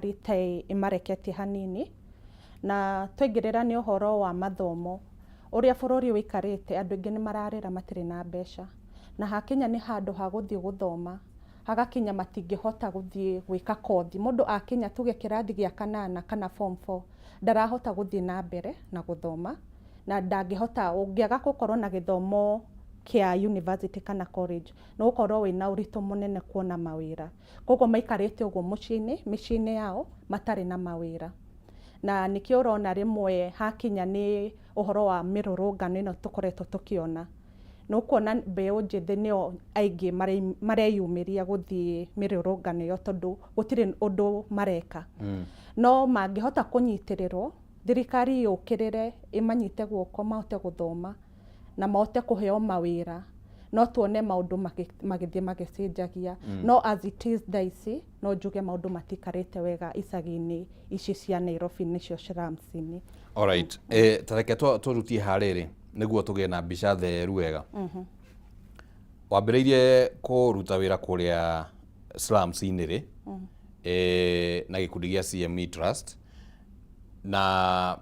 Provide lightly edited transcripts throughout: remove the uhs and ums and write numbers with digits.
Thirikari ta ĩmareketie hanini, na twaingĩrĩra nĩ ũhoro wa mathomo, ũrĩa bũrũri ũikarĩte andũ aingĩ nĩ mararĩra matirĩ na mbeca, na hakinya nĩ handũ ha gũthiĩ gũthoma, hagakinya matingĩhota gũthiĩ gwĩka kothi. Mũndũ akinya tuge kĩrathi gĩa kanana kana form four, ndarahota gũthiĩ na mbere na gũthoma, na ndangĩhota, ũngĩaga gũkorwo na gĩthomo kĩa university kana college, nĩ ũgũkorwo wĩna ũritũ mũnene kuona mawĩra. Koguo maikarĩte ũguo mũciĩ-inĩ, mĩciĩ-inĩ yao, matarĩ na mawĩra. Na nĩkĩo ũrona rĩmwe hakinya nĩ ũhoro wa mĩrũrũngano ĩno tũkoretwo tũkĩona, nĩ ũkuona mbeũ njĩthĩ nĩo aingĩ mareyumĩria gũthiĩ mĩrũrũngano ĩyo tondũ gũtirĩ ũndũ mareka. No mangĩhota kũnyitĩrĩrwo, thirikari yũkĩrĩre ĩmanyite guoko mahote gũthoma na mahote kũheo mawĩra, no tuone maũndũ magĩthiĩ magĩcenjagia. No as it is thaa ici, no njuge maũndũ matiikarĩte wega icagi-inĩ ici cia Nairobi nĩcio slums-inĩ. Alright. Ta reke tũrutie ha rĩrĩ nĩguo tũgĩe na mbica theru wega. Wambĩrĩirie kũruta wĩra kũrĩa slums-inĩ rĩ, na gĩkundi gĩa CME Trust, na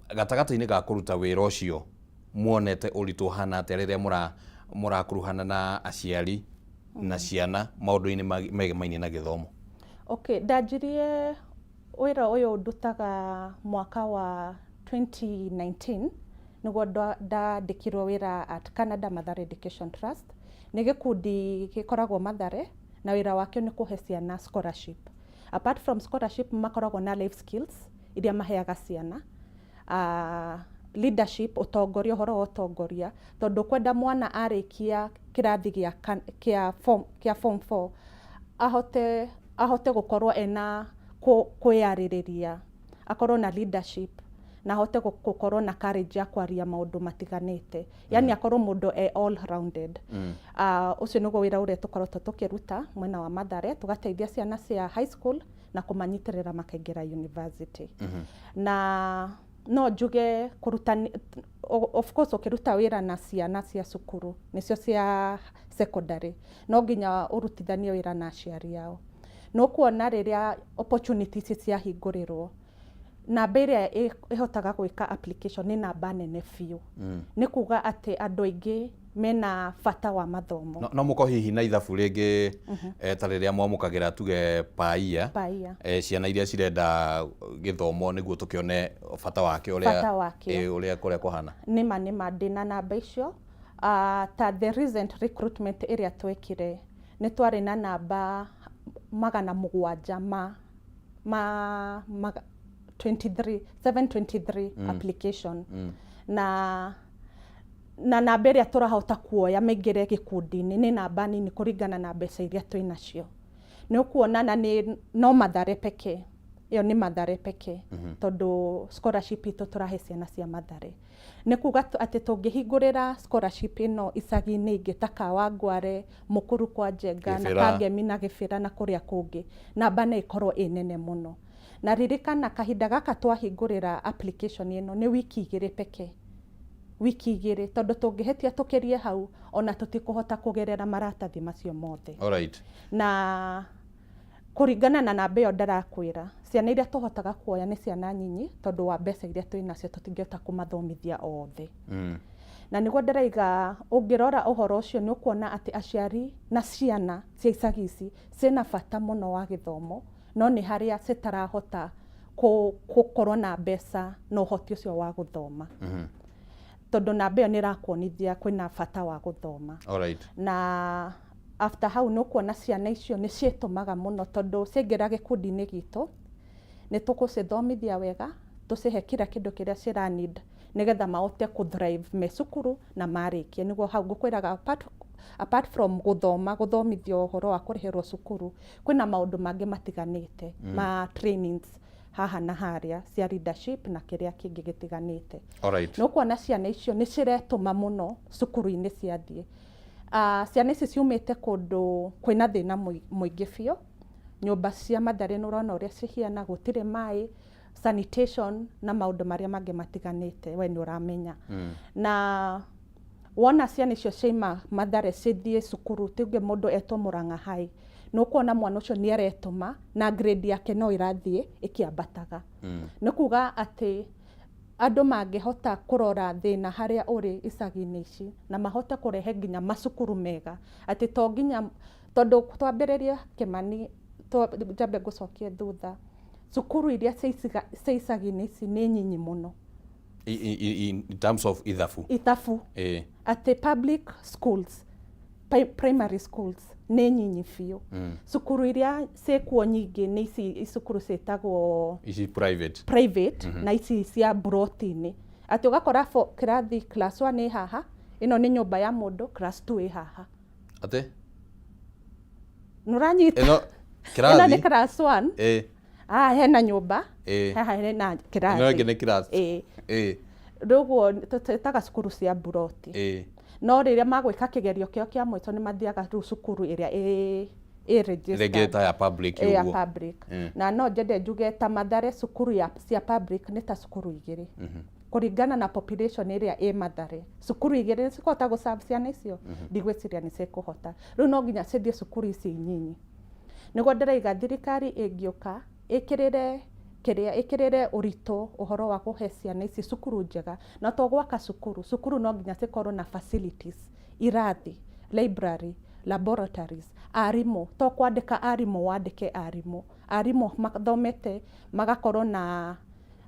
gatagatĩ-inĩ ga kũruta wĩra ũcio muonete ũritũ ũhana atĩa rĩrĩa mũrakuruhana na aciari na ciana maũndũ-inĩ megemainie na gĩthomo? Okay, ndanjirie wĩra ũyũ ndutaga mwaka wa 2019, nĩguo ndandĩkirwo wĩra at Canada Mathare Education Trust. Nĩ gĩkundi gĩkoragwo Mathare na wĩra wakĩo nĩ kũhe ciana scholarship. Apart from scholarship, makoragwo na life skills iria maheaga ciana, leadership, ũtongoria, ũhoro wa ũtongoria, tondũ kwenda mwana arĩkia kĩrathi kĩa form 4 ahote gũkorwo ena kwĩyarĩrĩria, akorwo na leadership na ahote gũkorwo na courage ya kwaria maũndũ matiganĩte, yani akorwo mũndũ e all rounded. Ũcio nĩguo wĩra ũrĩa tũkoretwo tũkĩruta mwena wa Mathare, tũgateithia ciana cia high school na kũmanyitĩrĩra makaingĩra university. Na no njuge kũruta, of course ũkĩruta wĩra na ciana cia cukuru, nĩcio cia secondary, no nginya ũrutithanie wĩra na aciari ao. Nĩ ũkuona rĩrĩa opportunity ici ciahingũrĩrwo, namba ĩrĩa ĩhotaga gwĩka application nĩ namba nene biũ. Nĩ kuga atĩ andũ aingĩ mena bata wa mathomo. No mũkorwo hihi na ithabu rĩngĩ, ta rĩrĩa mwamũkagĩra tuge paia, Paia. Ciana iria cirenda gĩthomo nĩguo tũkĩone bata wakĩo ũrĩa Bata wakĩo. Ũrĩa kũrĩa kũhana. Nĩma ndĩna namba icio. Ta the recent recruitment ĩrĩa twekire, nĩ twarĩ na namba 700 ma 23, 723 application, na namba ĩrĩa tũrahota kuoya maingĩre gĩkundi-inĩ nĩ namba nini kũringana na mbeca iria twĩ nacio. Nĩ ũkuona na nĩ no Mathare pekee, ĩyo nĩ Mathare pekee, tondũ scholarship itũ tũrahe ciana cia Mathare. Nĩ kuga atĩ tũngĩhingũrĩra scholarship ĩno icagi-inĩ ingĩ ta Kawangware, Mũkuru kwa Njenga na Gĩbĩra. Kangemi na Gĩbĩra na kũrĩa kũngĩ, namba no ĩkorwo ĩ nene mũno. Na ririkana kahinda gaka twahingũrĩra application ĩno nĩ wiki 2 pekee, wiki 2, tondũ tũngĩhĩtia tũkĩrie hau ona tũtikũhota kũgerera maratathi macio mothe. Na kũringana na namba ĩyo ndarakwĩra, ciana iria tũhotaga kuoya nĩ ciana nyinyi, tondũ wa mbeca iria twĩ nacio tũtingĩhota kũmathomithia othe. Na nĩguo ndĩraiga, ũngĩrora ũhoro ũcio nĩ ũkuona atĩ aciari na ciana cia icagi ici ciĩna bata mũno wa gĩthomo, no nĩ harĩa citarahota gũkorwo na mbeca na ũhoti ũcio wa gũthoma, tondũ namba ĩyo nĩ ĩrakuonithia kwĩna bata wa gũthoma. Na after hau nĩ ũkuona ciana icio nĩ ciĩtũmaga mũno, tondũ ciaingĩra gĩkundi-inĩ gitũ nĩ tũgũcithomithia wega, tũcihe kila kĩndũ kĩrĩa cira need nĩgetha mahote kũ thrive me cukuru na marĩkie. Nĩguo hau ngũkwĩraga apart from gũthoma, gũthomithio ũhoro wa kũrĩhĩrwo cukuru, kwĩna maũndũ mangĩ matiganĩte ma trainings haha na harĩa cia leadership na kĩrĩa kĩngĩ gĩtiganĩte. Nĩ ũkuona ciana icio nĩ ciretũma mũno cukuru-inĩ ciathiĩ. Ciana ici ciumĩte kũndũ kwĩna thĩna mũingĩ biũ. Nyũmba cia Mathare nĩ ũrona ũrĩa cihiana, gũtirĩ maĩ, sanitation na maũndũ marĩa mangĩ matiganĩte, we nĩ ũramenya. Na wona ciana icio ciaima Mathare cithiĩ cukuru, tuge mũndũ etwo Murang'a High, Nĩ ũkuona mwana ũcio nĩ aretũma na grade yake no ĩrathiĩ ĩkĩambataga. Nĩ kuga atĩ andũ mangĩhota kũrora thĩna harĩa ũrĩ icagi-inĩ ici na mahote kũrehe nginya macukuru mega, atĩ to nginya tondũ twambĩrĩrie, Kĩmani, njambe ngũcokie thutha, cukuru iria cia icagi-inĩ ici nĩ nyinyi mũno. In terms of ithabu. Ithabu. Atĩ public schools, primary schools nĩ nyinyi biũ. Cukuru iria ciĩkuo nyingĩ nĩ ici cukuru ciĩtagwo ici private. Private na ici cia mburoti-inĩ, atĩ ũgakora kĩrathi class 1 ĩ haha, ĩno nĩ nyũmba ya mũndũ, class 2 ĩ haha. Atĩ? Nĩũranyita? Ĩno Ĩno nĩ kĩrathi class 1. Ah, hena nyũmba haha, hena kĩrathi. Ĩno ĩngĩ nĩ class. Ĩ. Rĩu ũguo twĩtaga cukuru cia mburoti. No rĩrĩa magwĩka kĩgerio kĩao kĩa mũico, nĩ mathiaga rĩu cukuru ĩrĩa ĩ registered. Rĩngĩ ta ya public. Ĩ ya ũguo. Public. Na no nyende njuge ta Mathare, cukuru ya cia public nĩ ta cukuru igĩrĩ kũringana na population ĩrĩa ĩ Mathare. Cukuru igĩrĩ nĩ cikũhota gũ serve ciana icio? Ndigwĩciria nĩ cikũhota. Rĩu no nginya cithiĩ cukuru ici nyinyi. Nĩguo ndĩraiga thirikari ĩngĩũka ĩkĩrĩre kĩrĩa ĩkĩrĩre ũritũ ũhoro wa kũhe ciana ici cukuru njega, na to gwaka cukuru, cukuru no nginya cikorwo na facilities, irathi, library, laboratories, arimũ, to kwandĩka arimũ wandĩke arimũ, arimũ mathomete magakorwo na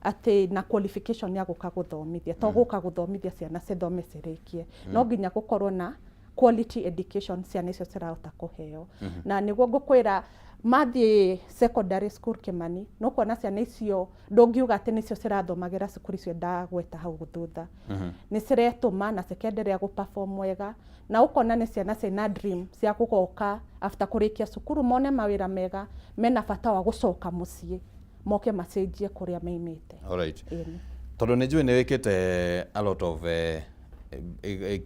atĩ na qualification ya gũka gũthomithia, to gũka gũthomithia ciana cithome cirĩkie. No nginya gũkorwo na quality education ciana icio cirahota kũheo. Na nĩguo ngũkwĩra, mathiĩ secondary school, Kĩmani, no kuona ciana icio ndũngiuga atĩ nĩcio cirathomagĩra cukuru icio ndagweta hau thutha. Nĩ ciretũma na cikenderea gũ perform wega, na ũkona nĩ ciana ciĩna dream cia gũgoka after kũrĩkia cukuru mone mawĩra mega, mena bata wa gũcoka mũciĩ moke macenjie kũrĩa maimĩte. Alright. Ĩni. Tondũ nĩ njũĩ nĩ wĩkĩte a lot of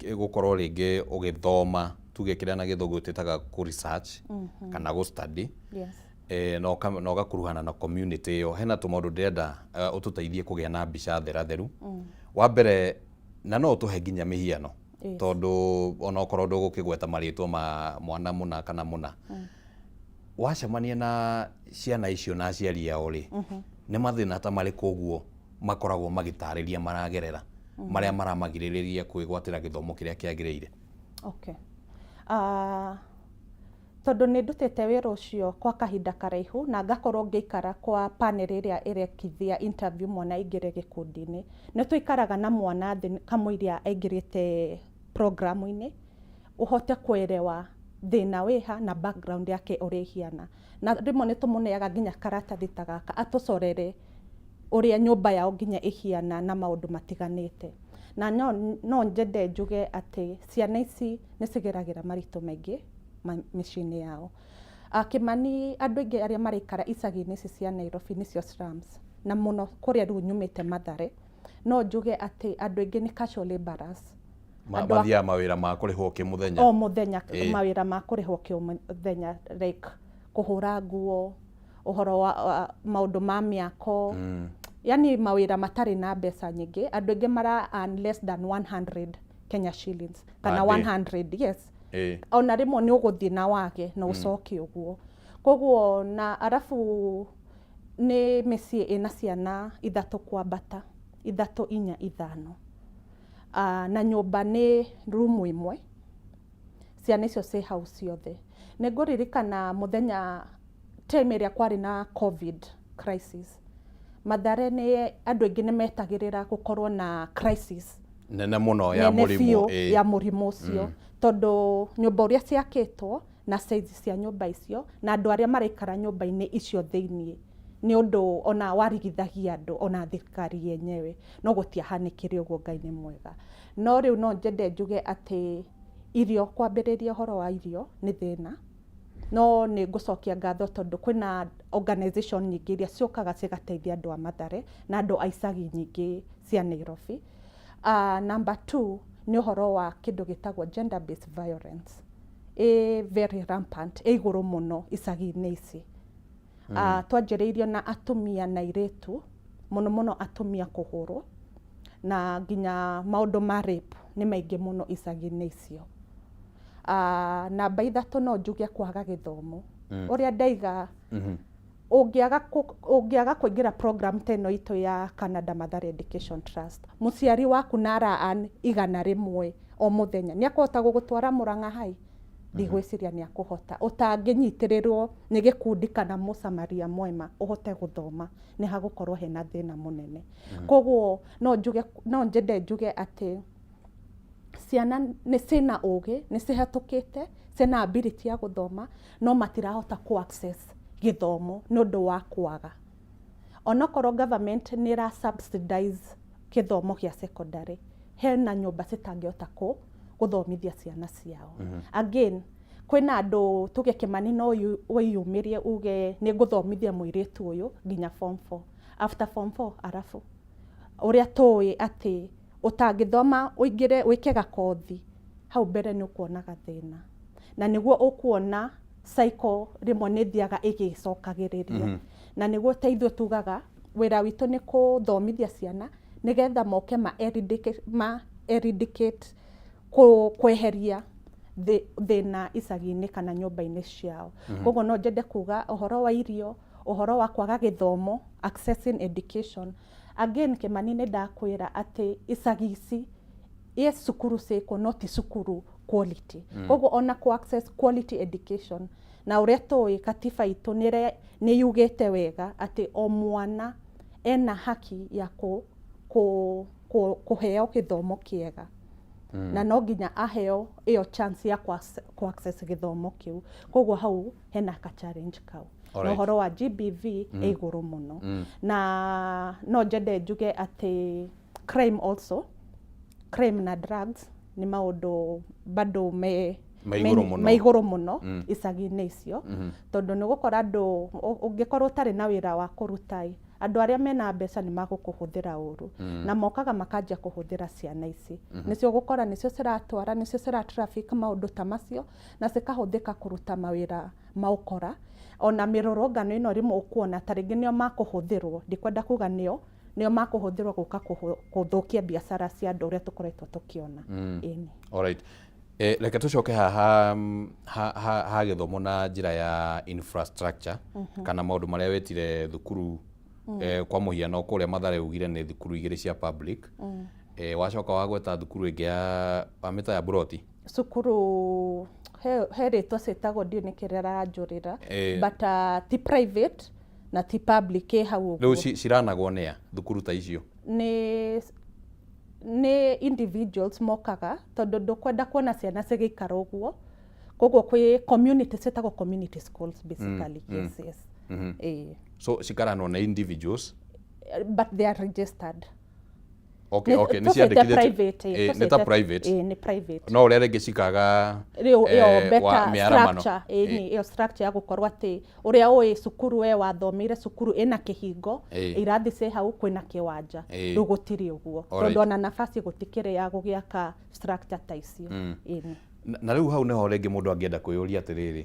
gũkorwo rĩngĩ ũgĩthoma, tuge kĩrĩa na Gĩthũngũ twĩtaga kũ research kana gũ study, na ũgakuruhana na community ĩyo, hena tũmaũndũ ndĩrenda ũtũteithie kũgĩa na mbica theratheru. Wa mbere, na no ũtũhe nginya mĩhiano, tondũ ona okorwo ndũgũkĩgweta marĩtwa ma mwana mũna kana mũna, wacemania na ciana icio na aciari ao rĩ, nĩ mathĩna ta marĩkũ ũguo makoragwo magĩtarĩria maragerera, marĩa maramagirĩrĩria kwĩgwatĩra gĩthomo kĩrĩa kĩagĩrĩire? Okay. Tondũ nĩ ndutĩte wĩra ũcio kwa kahinda karaihu na ngakorwo ngĩikara kwa panel ĩrĩa ĩrekithia interview mwana aingĩre gĩkundi-inĩ, nĩ tũikaraga na mwana thĩ kamũiria aingĩrĩte programu-inĩ, ũhote kũerewa thĩna wĩha na background yake ũrĩa ĩhiana. Na rĩmwe nĩ tũmũneaga nginya karatathi ta gaka atũcorere ũrĩa nyũmba yao nginya ĩhiana na maũndũ matiganĩte. Na no nyende njuge atĩ ciana ici nĩ cigeragĩra maritũ maingĩ mĩciĩ-inĩ yao. Kĩmani, andũ aingĩ arĩa maraikara icagi-inĩ ici cia Nairobi, nĩcio slums, na mũno kũrĩa rĩu nyumĩte Mathare, no njuge atĩ andũ aingĩ nĩ casual labourers. Mathiaga mawĩra ma kũrĩhwo kĩmũthenya. O mũthenya. Mawĩra ma kũrĩhwo kĩmũthenya, like kũhũra nguo, ũhoro wa maũndũ ma mĩako, yani mawĩra matarĩ na mbeca nyingĩ. Andũ aingĩ mara earn less than 100 Kenya shillings kana Per day. 100, yes. Ona rĩmwe nĩ ũgũthiĩ na wage na ũcoke ũguo. Koguo na arabu nĩ mĩciĩ ĩna ciana ithatũ kwambata, ithatũ, inya, ithano, na nyũmba nĩ rumu ĩmwe, ciana icio ciĩ hau ciothe. Nĩ ngũririkana mũthenya time ĩrĩa kwarĩ na COVID crisis Mathare, nĩ andũ aingĩ nĩ metagĩrĩra gũkorwo na crisis nene mũno ya nene mũrimũ biũ ya mũrimũ ũcio, tondũ nyũmba ũrĩa ciakĩtwo na size cia nyũmba icio na andũ arĩa maraikara nyũmba-inĩ icio thĩiniĩ nĩ ũndũ ona warigithagia andũ ona thirikari yenyewe. No gũtiahanĩkire ũguo, Ngai nĩ mwega. No rĩu no nyende njuge atĩ irio, kwambĩrĩria ũhoro wa irio nĩ thĩna, no nĩ ngũcokia ngatho tondũ kwĩna organization nyingĩ iria ciũkaga cigateithia andũ a Mathare na andũ a icagi nyingĩ cia Nairobi. Number two nĩ ũhoro wa kĩndũ gĩtagwo gender based violence, ĩ very rampant, ĩ igũrũ mũno icagi-inĩ ici. Twanjĩrĩirio na atumia na airĩtu, mũno mũno atumia kũhũrwo, na nginya maũndũ ma rape nĩ maingĩ mũno icagi-inĩ icio. Namba ithatũ no njuge kwaga gĩthomo. Ũrĩa ndaiga, ũngĩaga kũingĩra program ta ĩno itũ ya Canada Mathare Education Trust, mũciari waku na ara earn 100 o mũthenya, nĩ akũhota gũgũtwara Mũrang'a High? Ndigwĩciria nĩ akũhota. Ũtangĩnyitĩrĩrwo nĩ gĩkundi kana mũcamaria mwema ũhote gũthoma, nĩ hagũkorwo hena thĩna mũnene. Koguo no njuge, no nyende njuge atĩ ciana nĩ ciĩna ũgĩ, nĩ cihetũkĩte, ciĩna ability ya gũthoma, no matirahota kũ access gĩthomo nĩ ũndũ wa kwaga. Onokorwo government nĩ ĩra subsidize gĩthomo gĩa secondary, hena nyũmba citangĩhota gũthomithia ciana ciao. Again, kwĩna andũ, tuge Kĩmani, no wĩyumĩrie uge nĩ ngũthomithia mũirĩtu ũyũ nginya form 4. After form 4, arabu ũrĩa tũĩ atĩ ũtangĩthoma ũingĩre wĩke gakothi, hau mbere nĩ ũkuona gathĩna, na nĩguo ũkuona cycle rĩmwe nĩ ĩthiaga ĩgĩcokagĩrĩrio. Na nĩguo ta ithuĩ tugaga wĩra witũ nĩ kũthomithia ciana nĩgetha moke ma eradicate kweheria thĩna icagi-inĩ kana nyũmba-inĩ ciao. Koguo no nyende kuga ũhoro wa irio, ũhoro wa kwaga gĩthomo, accessing education. Again, Kĩmani, nĩ ndakwĩra atĩ icagi ici, yes, cukuru ciĩkuo, no ti cukuru quality. Koguo ona ku access quality education, na ũrĩa tũĩ katiba itũ nĩ yugĩte wega atĩ o mwana ena haki ya kũheo gĩthomo kĩega, na no nginya aheo ĩyo chance ya kũ access gĩthomo kĩu. Koguo hau hena ka challenge kau. Na ũhoro wa GBV ĩ igũrũ mũno. Na no nyende njuge atĩ crime also, crime na drugs nĩ maũndũ bado me Ma igũrũ mũno. Ma igũrũ mũno icagi-inĩ icio, tondũ nĩ ũgũkora andũ, ũngĩkorwo ũtarĩ na wĩra wa kũruta ĩ, andũ arĩa mena mbeca nĩ magũkũhũthĩra ũru, na mokaga makanjia kũhũthĩra ciana ici. Nĩcio ũgũkora nĩcio ciratwara, nĩcio cira traffic maũndũ ta macio, na cikahũthĩka kũruta mawĩra ma ũkora. Ona mĩrũrũngano ĩno rĩmwe ũkuona ta rĩngĩ nĩo makũhũthĩrwo, ndikwenda kuga nĩo makũhũthĩrwo gũka kũthũkia biacara cia andũ, ũrĩa tũkoretwo tũkĩona. Ĩni. Alright. Reke tũcoke haha ha gĩthomo na njĩra ya infrastructure kana maũndũ marĩa wetire thukuru. Kwa mũhiano, kũrĩa Mathare ugire nĩ thukuru igĩrĩ cia public. Wacoka wagweta thukuru ĩngĩ ya wamĩta ya Buroti. Cukuru he rĩtwa ciĩtagwo, ndiũ nĩ kĩrĩa aranjũrĩra, but ti private na ti public, ĩ hau rĩu ũguo. Ciranagwo nĩa thukuru ta icio? Nĩ individuals mokaga, tondũ ndũkwenda kuona ciana cigĩikara ũguo. Koguo kwĩ community, ciĩtagwo community schools basically. Yes. Ĩĩ. So cikaranwo nĩ individuals? But they are registered. Okay, nĩ Tũciĩte ciandĩkithĩtio. private, ĩ, Nĩ ta private. Ĩ, nĩ private. No ũrĩa rĩngĩ cikaga rĩu ĩyo better mĩaramano. Structure, ĩ, nĩ ĩyo structure ya gũkorwo atĩ ũrĩa ũĩ cukuru, we wathomeire cukuru ĩna kĩhingo, irathi ciĩ hau, kwĩna kĩwanja. Rĩu gũtirĩ ũguo, tondũ ona nafasi gũtikĩrĩ ya gũgĩaka structure ta icio. Ĩni. Na rĩu hau nĩho rĩngĩ mũndũ angĩenda kwĩyũria atĩrĩrĩ,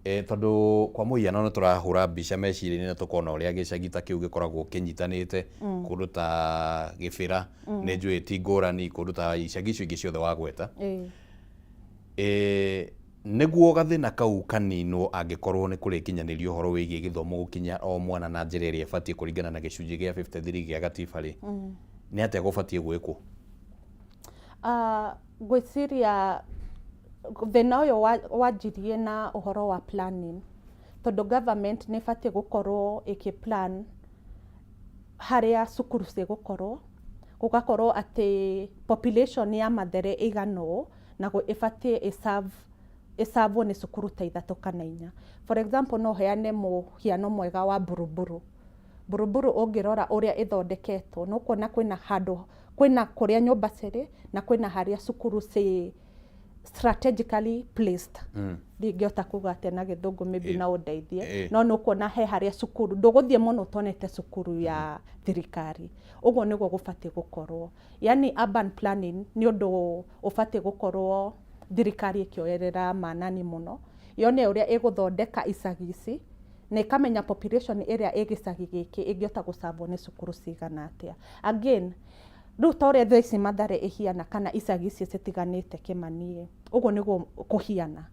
tondũ kwa mũhiano nĩ tũrahũra mbica meciria-inĩ na tũkona ũrĩa gĩcagi ta kĩu gĩkoragwo kĩnyitanĩte, kũndũ ta Gĩbĩra, nĩ njũĩ ti ngũrani, kũndũ ta icagi icio ingĩ ciothe wagweta. Nĩguo gathĩna kau kaninwo, angĩkorwo nĩ kũrĩkinyanĩrio ũhoro wĩgiĩ gĩthomo gũkinya o mwana na njĩra ĩrĩa ĩbatiĩ kũringana na gĩcunjĩ gĩa 53 gĩa gatiba rĩ, nĩ atĩa gũbatiĩ gwĩkwo? Ngwĩciria thĩna ũyũ wanjirie na ũhoro wa planning, tondũ government nĩ ĩbatiĩ gũkorwo ĩkĩ plan harĩa cukuru cigũkorwo, gũgakorwo atĩ population ya Mathere ĩigana ũũ, na ĩbatiĩ ĩservwo nĩ cukuru ta ithatũ kana inya. For example, no heane mũhiano mwega wa Buruburu. Buruburu ũngĩrora ũrĩa ĩthondeketwo, nĩ ũkuona kwĩna handũ, kwĩna kũrĩa nyũmba cirĩ na kwĩna harĩa cukuru ci strategically placed. Ndingĩhota kuga atĩa na Gĩthũngũ, maybe no ũndeithie. No nĩ ũkuona he harĩa cukuru, ndũgũthiĩ mũno ũtonete cukuru ya thirikari. Ũguo nĩguo gũbatiĩ gũkorwo, yani urban planning nĩ ũndũ ũbatiĩ gũkorwo thirikari ĩkĩoerera manani mũno, yone ũrĩa ĩgũthondeka icagi ici na ĩkamenya population ĩrĩa ĩ gĩcagi gĩkĩ ĩngĩhota gũcabwo nĩ cukuru cigana atĩa. Again, rĩu ta ũrĩa thaa ici Mathare ĩhiana kana icagi ici citiganĩte, Kĩmani, ũguo nĩguo kũhiana.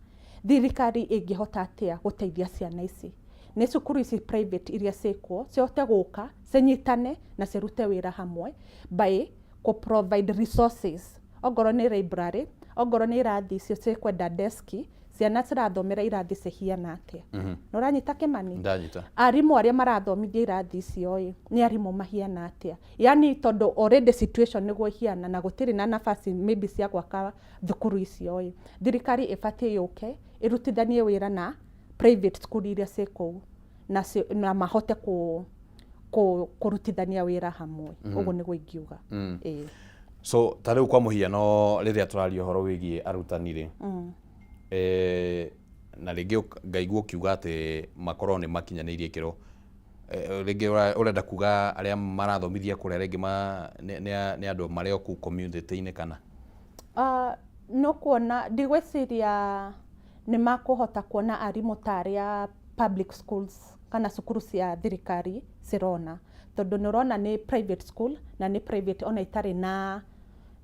Thirikari ĩngĩhota atĩa gũteithia ciana ici? Nĩ cukuru ici private iria ciĩkuo cihote gũka cinyitane na cirute wĩra hamwe by kũ provide resources, ongorwo nĩ library, ongorwo nĩ irathi icio cikwenda deski, ciana cirathomera irathi cihiana atĩa? Nĩ ũranyita, Kĩmani? Ndanyita. Arimũ arĩa marathomithia irathi icio ĩ nĩ arimũ mahiana atĩa? Yani tondũ already situation nĩguo ihiana na gũtirĩ na nafasi maybe cia gwaka thukuru icio ĩ, thirikari ĩbatiĩ yũke ĩrutithanie wĩra na private school iria ciĩ kũu na mahote kũrutithania wĩra hamwe. Ũguo nĩguo ingiuga. Ĩĩ. So ta rĩu kwa mũhiano rĩrĩa tũraria ũhoro wĩgiĩ arutani rĩ, na rĩngĩ ngaigua ũkiuga atĩ makorwo nĩ makinyanĩirie ikĩro, rĩngĩ ũrenda kuga arĩa marathomithia kũrĩa rĩngĩ nĩ andũ marĩ o kũu community-inĩ kana? No kuona ndigwĩciria nĩ makũhota kuona arimũ ta arĩa public schools kana cukuru cia thirikari cirona, tondũ nĩ ũrona nĩ private school na nĩ private ona itarĩ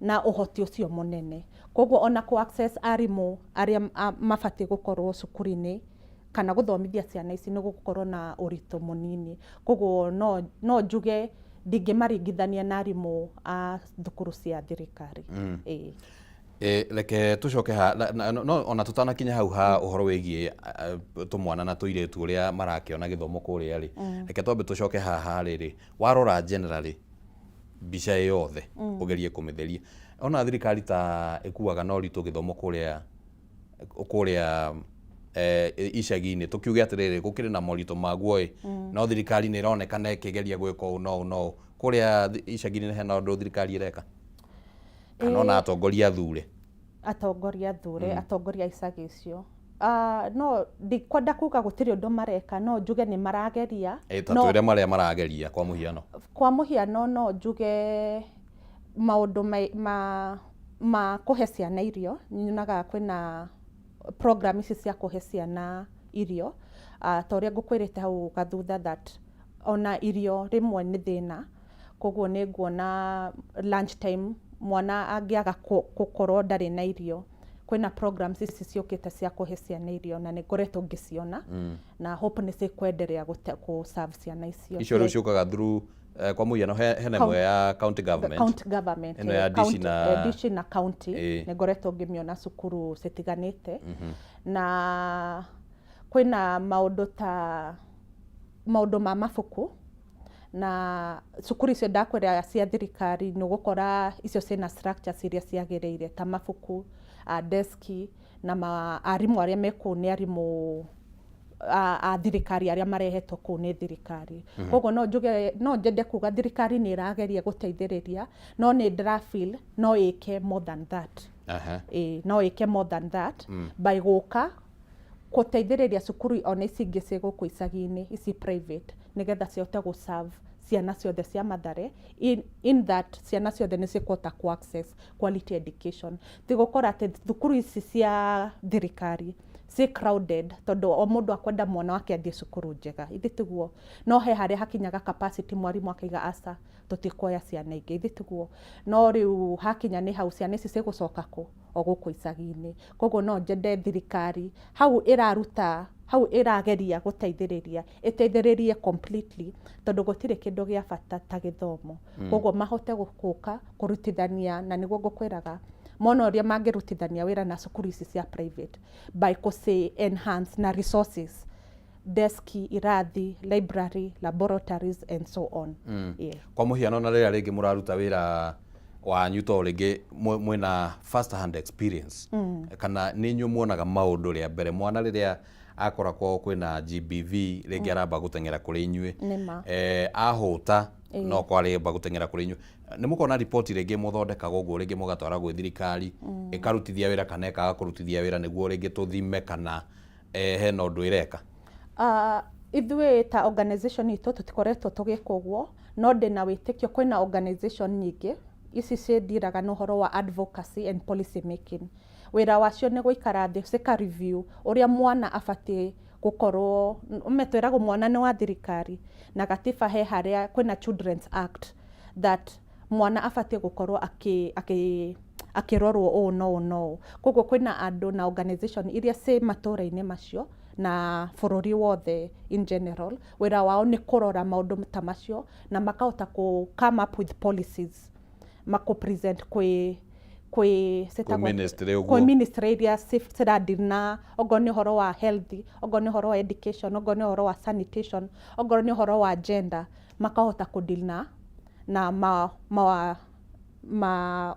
na ũhoti ũcio mũnene. Koguo ona kũ access arimũ arĩa mabatiĩ gũkorwo cukuru-inĩ kana gũthomithia ciana ici nĩ gũgũkorwo na ũritũ mũnini. Koguo no njuge ndingĩmaringithania na arimũ a thukuru cia thirikari. Ĩĩ. Reke tũcoke ha no ona tũtanakinya hau ha ũhoro wĩgiĩ tũmwana na tũirĩtu ũrĩa marakĩona gĩthomo kũrĩa rĩ, reke twambe tũcoke haha rĩrĩ warora generally mbica ĩ yothe, ũgerie kũmĩtheria. Ona thirikari ta ĩkuaga na ũritũ gĩthomo kũrĩa icagi-inĩ, tũkiuge atĩrĩrĩ, gũkĩrĩ na moritũ maguo ĩ, no thirikari nĩ ĩronekana ĩkĩgeria gwĩka ũũ no ũũ no ũũ kũrĩa icagi-inĩ. Hena ũndũ thirikari ĩreka kana ona atongoria athure? Atongoria athure, atongoria a icagi icio, no ndikwenda kuga gũtirĩ ũndũ mareka, no njuge nĩ marageria. Ta twĩre marĩa marageria kwa mũhiano. Kwa mũhiano no njuge maũndũ ma kũhe ciana irio. Nyonaga kwĩna program ici cia kũhe ciana irio, ta ũrĩa ngũkwĩrĩte hau gathutha that ona irio rĩmwe nĩ thĩna. Koguo nĩ nguona lunch time mwana angĩaga gũkorwo ndarĩ na irio, kwĩna programs ici ciũkĩte cia kũhe ciana irio na nĩ ngoretwo ngĩciona na hope nĩ cikwenderea gũ serve ciana icio. Icio rĩu ciũkaga through kwa mũhiano hena ĩmwe ya county government. County government. Ĩno ya DC DC na county. Nĩ ngoretwo ngĩmĩona cukuru citiganĩte. Na kwĩna maũndũ ta maũndũ ma mabuku na cukuru icio ndakwĩra cia thirikari, nĩ ũgũkora icio ciĩna structures iria ciagĩrĩire ta mabuku, deski na arimũ arĩa me kũu nĩ arimũ a thirikari arĩa marehetwo kũu nĩ thirikari. Koguo no njuge, no nyende kuga thirikari nĩ ĩrageria gũteithĩrĩria, no nĩ ndĩra feel no ĩke more than that. Ĩĩ, no ĩke more than that by gũka gũteithĩrĩria cukuru ona ici ingĩ ciĩ gũkũ icagi-inĩ, ici private, nĩgetha cihote gũ serve ciana ciothe cia Mathare in that ciana ciothe nĩ cikũhota ku access quality education. Ti gũkora atĩ thukuru ici cia thirikari ci crowded, tondũ o mũndũ akwenda mwana wake athiĩ cukuru njega, ithi tiguo? No he harĩa hakinyaga capacity, mwarimũ akaiga, "Aca, tũtikuoya ciana ingĩ," ithi tiguo? No rĩu hakinya nĩ hau, ciana ici cigũcoka kũ? O gũkũ icagi-inĩ. Koguo no njende thirikari hau ĩraruta, hau ĩrageria gũteithĩrĩria, ĩteithĩrĩrie completely, tondũ gũtirĩ kĩndũ gĩa bata ta gĩthomo. Koguo mahote gũka kũrutithania, na nĩguo ngũkwĩraga mona ũrĩa mangĩrutithania wĩra na cukuru ici cia private by kũci enhance na resources, deski, irathi, library, laboratories and so on. Yeah. Kwa mũhiano na rĩrĩa rĩngĩ mũraruta wĩra wanyu, to rĩngĩ mwĩna first hand experience kana nĩ inyuĩ muonaga maũndũ rĩa mbere, mwana rĩrĩa akora kwao kwĩna GBV, rĩngĩ aramba gũteng'era kũrĩ inyuĩ. Nĩma. Ahũta no kwarĩmba gũteng'era kũrĩ inyuĩ. Nĩ mũkona riboti rĩngĩ mũthondekaga ũguo, rĩngĩ mũgatwara gwĩ thirikari ĩkarutithia wĩra kana ĩkaga kũrutithia wĩra, nĩguo rĩngĩ tũthime kana hena ũndũ ĩreka? Ithuĩ ta organization itũ tũtikoretwo tũgĩka ũguo, no ndĩna wĩtĩkio kwĩna organization nyingĩ ici ciĩndiraga na ũhoro wa advocacy and policy making. Wĩra wacio nĩ gũikara thĩ cika review ũrĩa mwana abatiĩ gũkorwo. Ũme twĩragwo mwana nĩ wa thirikari na gatiba, he harĩa kwĩna Children's Act that mwana abatiĩ gũkorwo akĩ akĩ Akĩrorwo ũũ na ũũ na ũũ. Koguo kwĩna andũ na organization iria ciĩ matũra-inĩ macio na bũrũri wothe in general, wĩra wao nĩ kũrora maũndũ ta macio na makahota kũ come up with policies makũ present kwĩ Kwĩ ministry ũguo. Kwĩ ministry iria ciradeal na okorwo nĩ ũhoro wa health, okorwo nĩ ũhoro wa education, okorwo nĩ ũhoro wa sanitation, okorwo nĩ ũhoro wa gender, makahota kũ deal na ma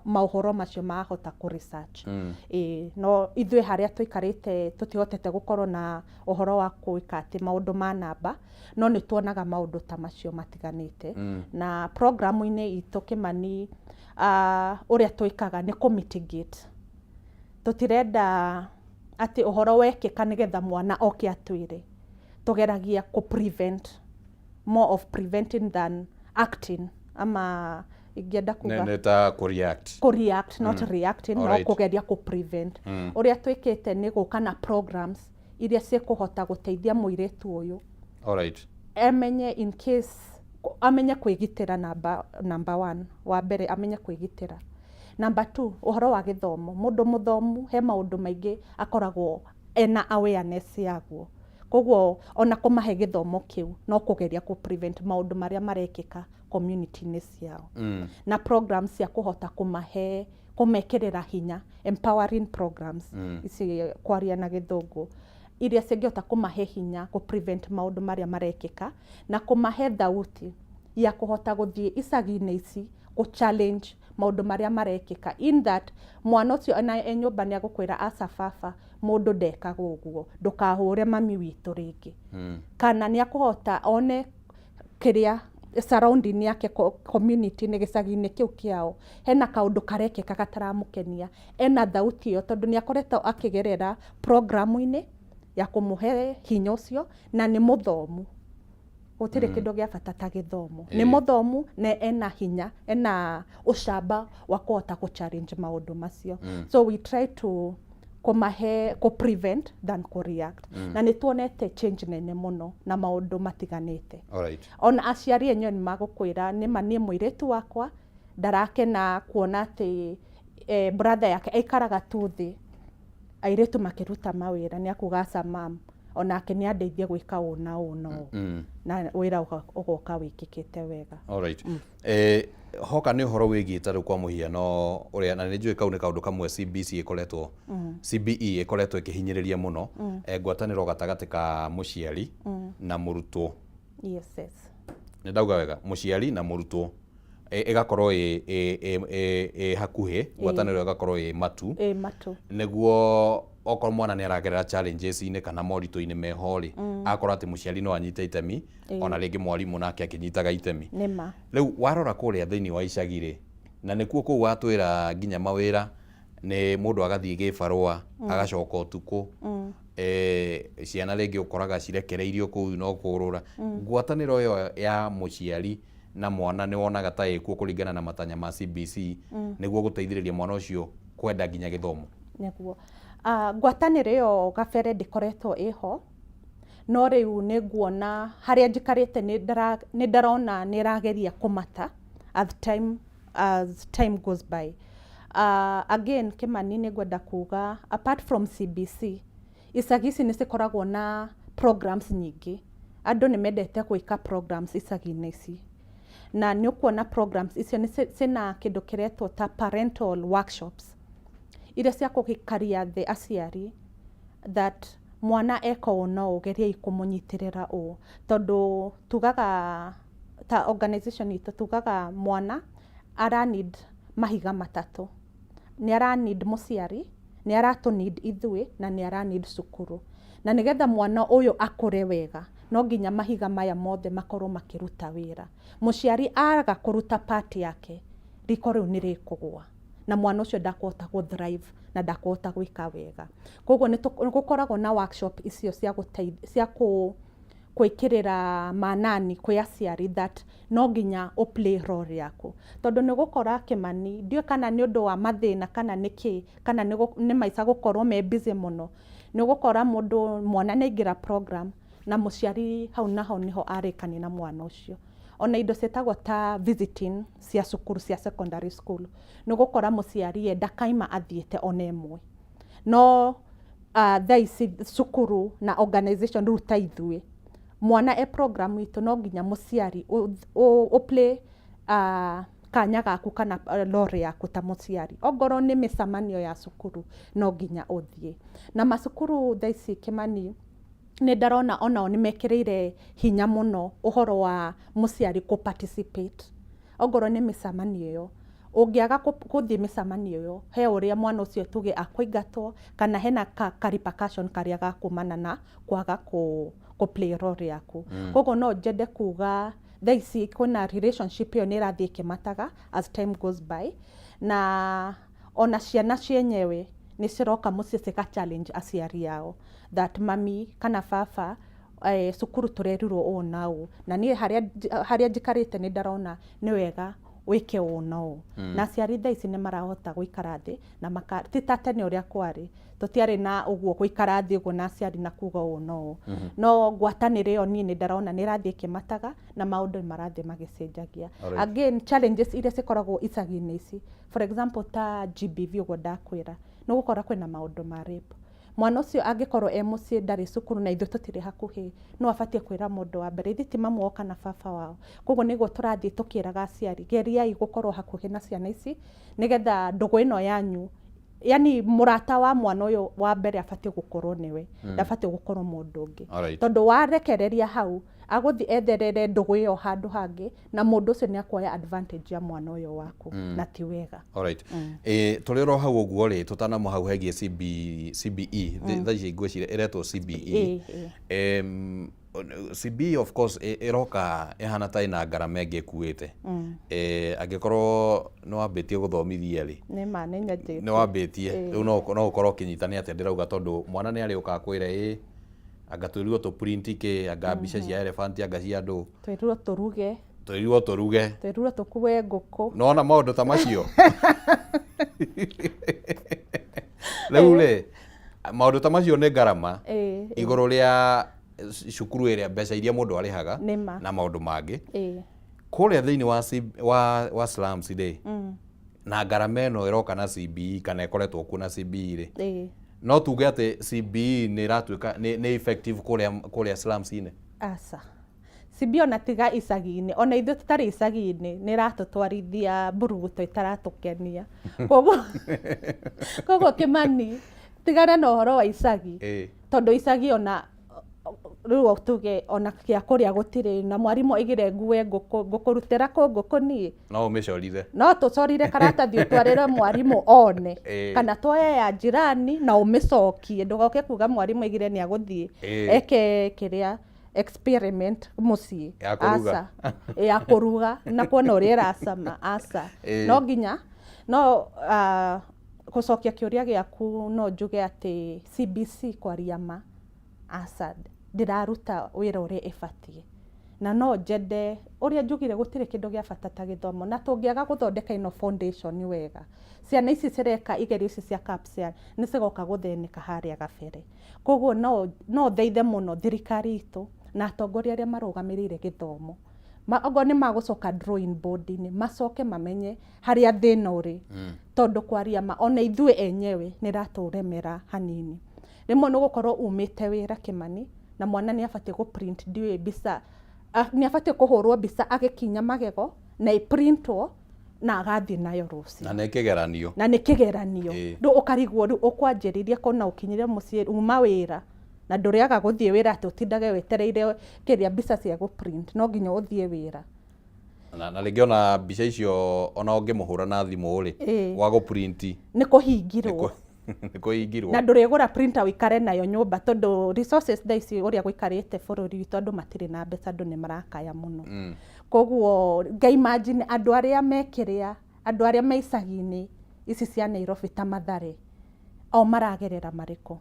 maũhoro macio mahota kũ research. Ĩĩ, no ithuĩ harĩa tũikarĩte tũtihotete gũkorwo na ũhoro wa gwĩka atĩ maũndũ ma namba, no nĩ tuonaga maũndũ ta macio matiganĩte. Na programu-inĩ itũ, Kĩmani, ũrĩa twĩkaga nĩ kũ mitigate. Tũtirenda atĩ ũhoro wekĩka nĩgetha mwana oke atwĩre. Tũgeragia kũ prevent, more of preventing than acting, ama ingĩenda kuga Nĩ ta kũ react. Kũ react, not reacting, no kũgeria kũ prevent. Ũrĩa twĩkĩte nĩ gũka na programs iria ciĩkũhota gũteithia mũirĩtu ũyũ amenye, in case, amenye kwĩgitĩra, number one, wa mbere amenye kwĩgitĩra. Number two, ũhoro wa gĩthomo. Mũndũ mũthomu he maũndũ maingĩ akoragwo ena awareness yaguo, koguo ona kũmahe gĩthomo kĩu no kũgeria kũ prevent maũndũ marĩa marekĩka community-inĩ ciao. Na programs cia kũhota kũmahe, kũmekĩrĩra hinya, empowering programs ici kwaria na Gĩthũngũ, iria cingĩhota kũmahe hinya kũ prevent maũndũ marĩa marekĩka na kũmahe thauti ya kũhota gũthiĩ icagi-inĩ ici kũ challenge maũndũ marĩa marekĩka, in that mwana ũcio ona e nyũmba nĩ agũkwĩra, "Aca baba, mũndũ ndekaga ũguo, ndũkahũre mami witũ rĩngĩ." Kana nĩ akũhota one kĩrĩa surrounding yake, community nĩ gĩcagi-inĩ kĩu kĩao hena kaũndũ karekĩka gataramũkenia, ena thauti ĩyo tondũ nĩ akoretwo akĩgerera programu-inĩ ya kũmũhe hinya ũcio na nĩ mũthomu. Gũtirĩ kĩndũ gĩa bata ta gĩthomo. Nĩ mũthomu na ena hinya, ena ũcamba wa kũhota kũ challenge maũndũ macio. So we try to kũmahe kũ prevent than kũ react, na nĩ tuonete change nene mũno na maũndũ matiganĩte. Ona aciari enyewe nĩ magũkwĩra, "Nĩma niĩ mũirĩtu wakwa ndarakena kuona atĩ brother yake aikaraga tu thĩ airĩtu makĩruta mawĩra." Nĩ akuga, "Aca mam, onake nĩ andeithie gwĩka ũũ na ũũ na ũũ," na wĩra ũgoka wĩkĩkĩte wega. Alright. Hoka nĩ ũhoro wĩgiĩ ta rĩu kwa mũhiano ũrĩa na nĩ njũĩ kau nĩ kaũndũ kamwe CBC ĩkoretwo, CBE ĩkoretwo ĩkĩhinyĩrĩria mũno, ngwatanĩro gatagatĩ ka mũciari na mũrutwo. Yes. Nĩ ndauga wega? Mũciari na mũrutwo ĩgakorwo ĩ hakuhĩ, ngwatanĩro ĩgakorwo ĩ matu. Ĩ matu. Nĩguo okorwo mwana nĩ aragerera challenges-inĩ kana moritũ-inĩ meho rĩ, akorwo atĩ mũciari no anyite itemi, ona rĩngĩ mwarimũ nake akĩnyitaga itemi. Nĩma. Rĩu warora kũrĩa thĩinĩ wa icagi rĩ, na nĩkuo kũu watwĩra nginya mawĩra nĩ mũndũ agathiĩ gĩbarũa agacoka ũtukũ, ciana rĩngĩ ũkoraga cirekereirio kũu no kũrũra, ngwatanĩro ĩyo ya mũciari na mwana nĩ wonaga ta ĩkuo kũringana na matanya ma CBC nĩguo gũteithĩrĩria mwana ũcio kwenda nginya gĩthomo? Nĩguo. Ngwatanĩro ĩyo gabere ndĩkoretwo ĩho, no rĩu nĩ nguona harĩa njikarĩte nĩ ndarona nĩ ĩrageria kũmata as time goes by. Again, Kĩmani, nĩ ngwenda kuga apart from CBC, icagi ici nĩ cikoragwo na programs nyingĩ. Andũ nĩ mendete gwĩka programs icagi-inĩ ici, na nĩ ũkuona programs icio nĩ ciĩna kĩndũ kĩretwo ta parental workshops iria cia kũgĩkaria thĩ aciari that mwana eka ũũ na ũũ, geriai kũmũnyitĩrĩra ũũ, tondũ tugaga ta organization itũ tugaga mwana ara need mahiga matatũ: nĩ ara need mũciari, nĩ aratũ need ithuĩ, na nĩ ara need cukuru. Na nĩgetha mwana ũyũ akũre wega, no nginya mahiga maya mothe makorwo makĩruta wĩra. Mũciari aga kũruta part yake, riko rĩu nĩ rĩkũgũa na mwana ũcio ndakũhota gũ thrive na ndakũhota gwĩka wega. Koguo nĩ gũkoragwo na workshop icio cia gũteithia, cia gwĩkĩrĩra manani kwĩ aciari that no nginya ũ play role yaku, tondũ nĩ ũgũkora, Kĩmani, ndiũĩ kana nĩ ũndũ wa mathĩna kana nĩ kĩ, kana nĩ maica gũkorwo me busy mũno, nĩ ũgũkora mũndũ mwana nĩ aingĩra program na mũciari hau naho nĩho arĩkania na mwana ũcio. Ona indo ciĩtagwo ta visiting cia cukuru cia secondary school, nĩ ũgũkora mũciari ye ndakaima athiĩte ona ĩmwe. No thaa ici cukuru na organization rĩu ta ithuĩ, mwana e program itũ no nginya mũciari ũ play kanya gaku kana role yaku ta mũciari. Ongorwo nĩ mĩcemanio ya cukuru no nginya ũthiĩ. Na macukuru thaa ici Kĩmani, nĩ ndarona onao nĩ mekĩrĩire hinya mũno ũhoro wa mũciari kũ participate. Ongorwo nĩ mĩcemanio ĩyo, ũngĩaga gũthiĩ mĩcemanio ĩyo, he ũrĩa mwana ũcio tuge akũingatwo kana hena ka repercussion karĩa gakumana na kwaga kũ play role yaku. Koguo no njende kuga thaa ici kwĩna relationship ĩyo nĩ ĩrathiĩ ĩkĩmataga as time goes by, na ona ciana cienyewe nĩ ciroka mũciĩ cika challenge aciari ao that mami kana baba, cukuru tũrerirwo ũũ na ũũ, na niĩ harĩa njikarĩte nĩ ndarona nĩ wega wĩke ũũ na ũũ. Na aciari thaa ici nĩ marahota gũikara thĩ na maka, ti ta tene ũrĩa kwarĩ, tũtiarĩ na ũguo gũikara thĩ ũguo na aciari na kuga ũũ na ũũ. No ngwatanĩro ĩyo niĩ nĩ ndarona nĩ ĩrathiĩ ĩkĩmataga na maũndũ nĩ marathiĩ magĩcenjagia. Again, challenges iria cikoragwo icagi-inĩ ici, for example ta GBV ũguo ndakwĩra, nĩ ũgũkora kwĩna maũndũ ma rape. Mwana ũcio angĩkorwo e mũciĩ ndarĩ cukuru na ithuĩ tũtirĩ hakuhĩ, no abatiĩ kwĩra mũndũ wa mbere, ithuĩ ti mamu wao kana baba wao. Koguo nĩguo tũrathiĩ tũkĩraga aciari, geriai gũkorwo hakuhĩ na ciana ici nĩgetha ndũgũ ĩno yanyu, yani mũrata wa mwana ũyũ wa mbere abatiĩ gũkorwo nĩwe, ndabatiĩ gũkorwo mũndũ ũngĩ. Tondũ warekereria hau, agũthiĩ etherere ndũgũ ĩyo handũ hangĩ na mũndũ ũcio nĩ akuoya advantage ya mwana ũyũ waku, na ti wega. Alright. Tũrĩ oro hau ũguo rĩ, tũtanamo hau hegiĩ CBE, thaa ici ngwĩciria ĩretwo CBE. CBE of course ĩroka ĩhana ta ĩna ngarama ĩngĩ ĩkuĩte. Angĩkorwo nĩ wambĩtie gũthomithia rĩ, Nĩ ma, nĩ nyanjĩtie. Nĩ wambĩtie, rĩu no ũkorwo ũkĩnyita nĩ atĩa ndĩrauga, tondũ mwana nĩ arĩũka akwĩre ĩ anga twĩrirwo tũ print kĩ, anga mbica cia elephant, anga cia andũ. Twĩrirwo tũruge. Twĩrirwo tũruge. Twĩrirwo tũkue ngũkũ. Nona maũndũ ta macio rĩu rĩ, maũndũ ta macio nĩ ngarama igũrũ rĩa cukuru ĩrĩa mbeca iria mũndũ arĩhaga Nĩma. na maũndũ mangĩ kũrĩa thĩinĩ wa slums rĩ, na ngarama ĩno ĩroka na CBE kana ĩkoretwo kuo na CBE rĩ, no tuge atĩ CBE nĩ ĩratuĩka nĩ effective kũrĩa slums-inĩ? Aca. CBE ona tiga icagi-inĩ, ona ithuĩ tũtarĩ icagi-inĩ nĩ ĩratũtwarithia mburuguto ĩtaratũkenia. Koguo Kĩmani, tigana na ũhoro wa icagi, tondũ icagi ona rĩu tuge ona gĩa kũrĩa gũtirĩ, na mwarimũ aigire ngue ngũkũ, ngũkũrutĩra kũ ngũkũ niĩ? No ũmĩcorire. No tũcorire karatathi ũtwarĩre mwarimũ one, kana tuoye ya jirani na ũmĩcokie, ndũgoke kuga mwarimũ aigire nĩ agũthiĩ eke kĩrĩa experiment mũciĩ. Ya kũruga. Aca. Ya kũruga na kuona ũrĩa ĩracama, aca. No nginya no gũcokia kĩũria gĩaku, no njuge atĩ CBC kwaria ma, aca, ndĩraruta wĩra ũrĩa ĩbatiĩ. Na no njende ũrĩa njugire, gũtirĩ kĩndũ gĩa bata ta gĩthomo, na tũngĩaga gũthondeka ĩno foundation wega, ciana ici cireka igerio ici cia KPSEA nĩ cigoka gũthĩnĩka harĩa gabere. Koguo no thaithe mũno thirikari itũ na atongoria arĩa marũgamĩrĩire gĩthomo, okorwo nĩ magũcoka drawing board-inĩ, macoke mamenye harĩa thĩna ũrĩ, tondũ kwaria ma, ona ithuĩ enyewe nĩ ĩratũremera hanini. Rĩmwe nĩ ũgũkorwo umĩte wĩra, Kĩmani, na mwana nĩ abatiĩ gũ print ndiũĩ mbica, nĩ abatiĩ kũhũrwo mbica agĩkinya magego na ĩprintwo na agathiĩ nayo rũciũ. Na nĩ kĩgeranio. Na nĩ kĩgeranio. Rĩu ũkarigwo rĩu ũkwanjĩrĩria kũna ũkinyire mũciĩ uma wĩra, na ndũrĩaga gũthiĩ wĩra atĩ ũtindage wetereire kĩrĩa mbica cia gũ print, no nginya ũthiĩ wĩra. Na rĩngĩ ona mbica icio ona ũngĩmũhũra na thimũ rĩ, gwa gũ print nĩ kũhingirwo. Nĩ kũhingirwo. Na ndũrĩgũra printer ũikare nayo nyũmba, tondũ resources thaa ici ũrĩa gũikarĩte bũrũri witũ, andũ matirĩ na mbeca, andũ nĩ marakaya mũno. Koguo nga imagine andũ arĩa mekĩrĩa, andũ arĩa me icagi-inĩ ici cia Nairobi ta Mathare, o maragerera marĩkũ?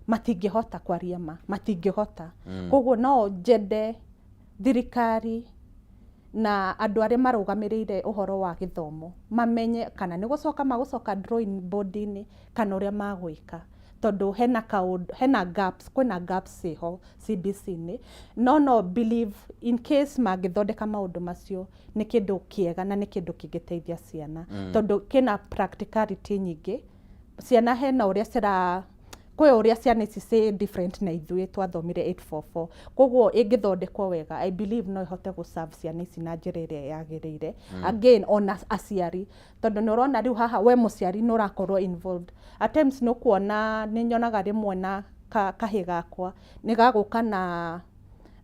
Matingĩhota, kwaria ma, matingĩhota. Koguo no njende thirikari na andũ arĩa marũgamĩrĩire ũhoro wa gĩthomo mamenye kana nĩ gũcoka magũcoka drawing board-inĩ kana ũrĩa magwĩka. Tondũ hena kaũndũ, hena gaps, kwĩna gaps ciĩho CBC-inĩ, no no believe in case mangĩthondeka maũndũ macio nĩ kĩndũ kĩega na nĩ kĩndũ kĩngĩteithia ciana, tondũ kĩna practicality nyingĩ. Ciana hena ũrĩa cira, kwĩ ũrĩa ciana ici ciĩ different na ithuĩ twathomire 844. Koguo ĩngĩthondekwo wega, I believe no ĩhote gũ serve ciana ici na njĩra ĩrĩa yagĩrĩire. Again, ona aciari, tondũ nĩ ũrona rĩu haha we mũciari nĩ ũrakorwo involved. At times nĩ ũkuona, nĩ nyonaga rĩmwe na kahĩ gakwa nĩ gagũka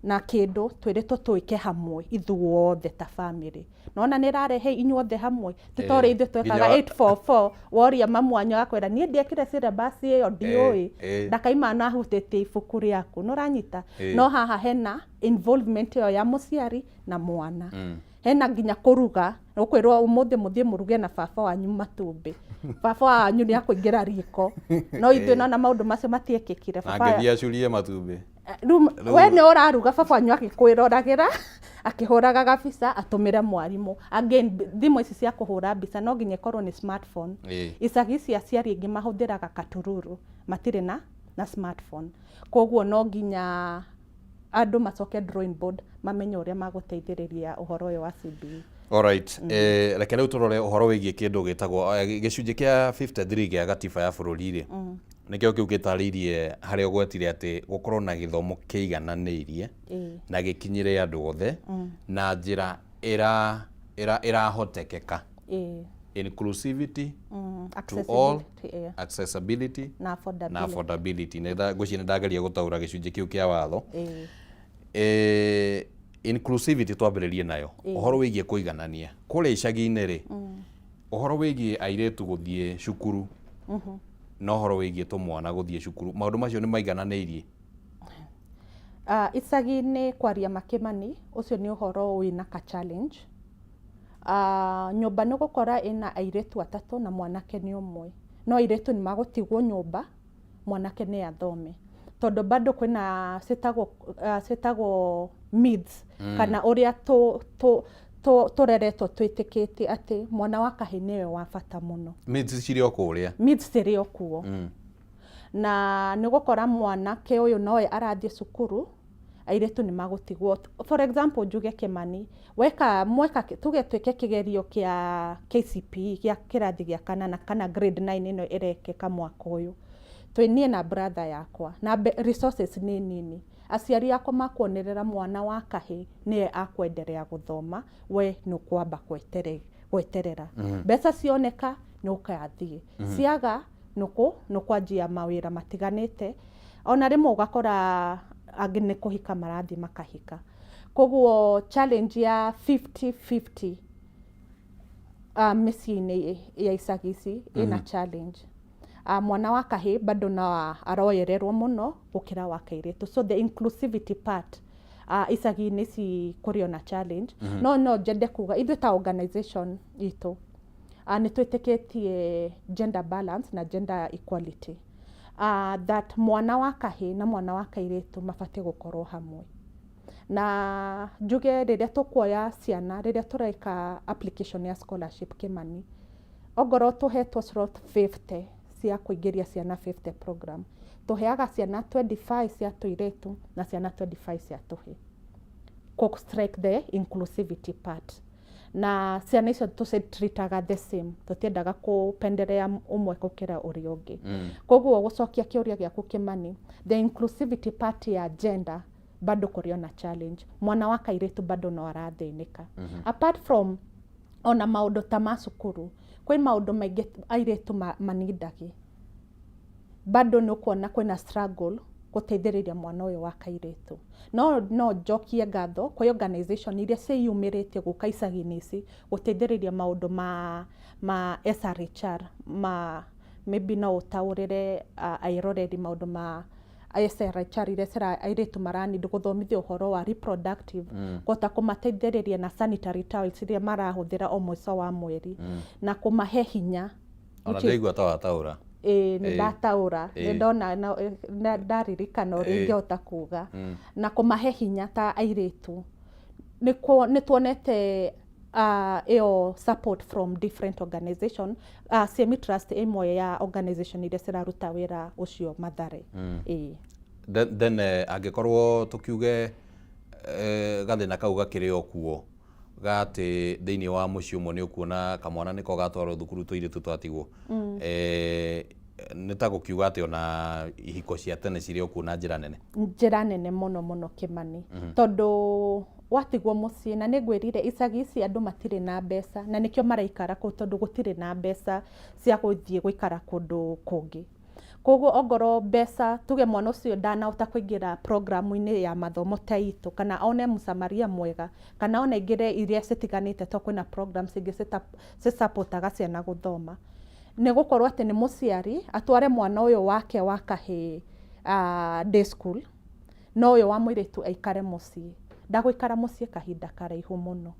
na kĩndũ twĩrĩtwo twĩke hamwe ithuothe ta bamĩrĩ. Nona nĩ ĩrarehe inyuothe hamwe, ti ta ũrĩa ithuĩ twekaga 844, woria mamu wanyu agakwĩra niĩ ndiekire syllabus ĩyo, ndiũĩ, ndakaima na ahutĩtie ibuku rĩaku, nĩ ũranyita? No haha hena involvement ĩyo ya mũciari na mwana. Hena nginya kũruga, ũkwĩrwo ũmũthĩ mũthiĩ mũruge na baba wanyu matumbĩ, baba wanyu nĩ akũingĩra riko. No ithuĩ nona maũndũ macio matiekĩkire. Na ngĩthiĩ acurie matumbĩ. Rĩu we nĩ ũraruga, baba wanyu agĩkwĩroragĩra akĩhũraga gabica atũmĩre mwarimũ. Again, thimũ ici cia kũhũra mbica no nginya ĩkorwo nĩ smartphone. Icagi ici aciari aingĩ mahũthĩraga katururu, matirĩ na smartphone. Koguo no nginya andũ macoke drawing board, mamenye ũrĩa magũteithĩrĩria ũhoro ũyũ wa CBE. Alright. Reke rĩu tũrore ũhoro wĩgiĩ kĩndũ gĩtagwo gĩcunjĩ kĩa 53 gĩa gatiba ya bũrũri rĩ, nĩkĩo kĩu gĩtarĩirie harĩa ũgwetire atĩ gũkorwo na gĩthomo kĩigananĩirie na gĩkinyĩre andũ othe na njĩra ĩrahotekeka, inclusivity to all, accessibility, accessibility na affordability. Na affordability. Ngwĩciria nĩ ndageria gũtaũra gĩcunjĩ kĩu kĩa watho. Inclusivity twambĩrĩrie nayo, ũhoro wĩgiĩ kũiganania kũrĩa icagi-inĩ rĩ, ũhoro wĩgiĩ airĩtu gũthiĩ cukuru na ũhoro wĩgiĩ tũmwana gũthiĩ cukuru, maũndũ macio nĩ maigananĩirie? Icagi-inĩ, kwaria makĩmani, ũcio nĩ ũhoro wĩna ka challenge. Nyũmba nĩ ũgũkora ĩna airĩtu atatũ na mwanake nĩ ũmwe, no airĩtu nĩ magũtigwo nyũmba, mwanake nĩ athome, tondũ bado kwĩna ciĩtagwo myths, kana ũrĩa tũreretwo twĩtĩkĩtie atĩ mwana wa kahĩĩ nĩwe wa bata mũno. Myths cirĩ o kũrĩa. Myths cirĩ o kuo, na nĩ ũgũkora mwanake ũyũ nowe arathiĩ cukuru, airĩtu nĩ magũtigwo. For example, njuge Kĩmani, weka mweka, tuge twĩke kĩgerio kĩa KCPE gĩa kĩrathi gĩa kanana kana grade 9 ĩno ĩrekĩka mwaka ũyũ, twĩ niĩ na brother yakwa na resources nĩ nini, aciari akwa makuonerera mwana wa kahĩĩ nĩye akwenderea gũthoma, we nĩ ũkwamba gweterera mbeca cioneka nĩ ũgathiĩ, ciaga nĩ ũkwanjia mawĩra matiganĩte. Ona rĩmwe ũgakora angĩ nĩ kũhika marathiĩ makahika. Koguo challenge ya 50-50 mĩciĩ-inĩ ya icagi ici ĩna challenge. Mwana wa kahĩĩ bado no aroyererwo mũno gũkĩra wa kairĩtu. So the inclusivity part, icagi-inĩ ici kũrĩ ona challenge. No no njende kuga ithuĩ ta organization itũ, nĩ twĩtĩkĩtie gender balance na gender equality, that mwana wa kahĩĩ na mwana wa kairĩtu mabatiĩ gũkorwo hamwe. Na njuge rĩrĩa tũkuoya ciana, rĩrĩa tũreka application ya scholarship, Kĩmani, ongorwo tũhetwo slot 50 cia kũingĩria ciana 50 program, tũheaga ciana 25 cia tũirĩtu na ciana 25 cia tũhĩĩ, kũ strike the inclusivity part. Na ciana icio tũcitreataga the same, tũtiendaga kũpenderea ũmwe gũkĩra ũrĩa ũngĩ. Koguo gũcokia kĩũria gĩaku Kĩmani, the inclusivity part ya gender bado kũrĩ ona challenge. Mwana wa kairĩtu bado no arathĩnĩka. Apart from ona maũndũ ta ma cukuru, kwĩ maũndũ maingĩ airĩtu manindagi, bado nĩ ũkuona kwĩna struggle gũteithĩrĩria mwana ũyũ wa kairĩtu. No no njokie ngatho kwĩ organization iria ciĩyumĩrĩtie gũka icagi-inĩ ici gũteithĩrĩria maũndũ ma SRHR, ma maybe no ũtaũrĩre airoreri maũndũ ma SRHR iria airĩtu maranid gũthomithio ũhoro wa reproductive, kũhota kũmateithĩrĩria na sanitary towels iria marahũthĩra o mũico wa mweri na kũmahe hinya. Ona ndaigua ta wataũra. Ĩĩ, nĩ ndataũra, nĩ ndona ndaririkana ũrĩa ingĩhota kuga na kũmahe hinya ta airĩtu. Nĩ tuonete. Ĩyo support from different organization. CME Trust ĩmwe ya organization iria ciraruta wĩra ũcio Mathare. Ĩĩ. Then angĩkorwo tũkiuge gathĩna kau gakĩrĩ o kuo gatĩ thĩinĩ wa mũciĩ ũmwe nĩ ũkuona kamwana nĩko gatwarwo thukuru, tũirĩtu twatigwo, nĩ ta gũkiuga atĩ ona ihiko cia tene cirĩ o kuo na njĩra nene? Njĩra nene mũno mũno, Kĩmani, tondũ watigwo mũciĩ, na nĩ ngwĩrire icagi ici andũ matirĩ na mbeca, na nĩkĩo maraikara kũu, tondũ gũtirĩ na mbeca cia gũthiĩ gũikara kũndũ kũngĩ. Koguo ongorwo mbeca, tuge mwana ũcio ndanahota kũingĩra programu-inĩ ya mathomo ta itũ, kana one mũsamaria mwega, kana ona aingĩre iria citiganĩte, to kwĩna programs ingĩ cisapotaga ciana gũthoma, nĩ gũkorwo atĩ nĩ mũciari atware mwana ũyũ wake wa kahĩĩ day school, no ũyũ wa mũirĩtu aikare mũciĩ. Ndagũikara mũciĩ kahinda karaihu mũno,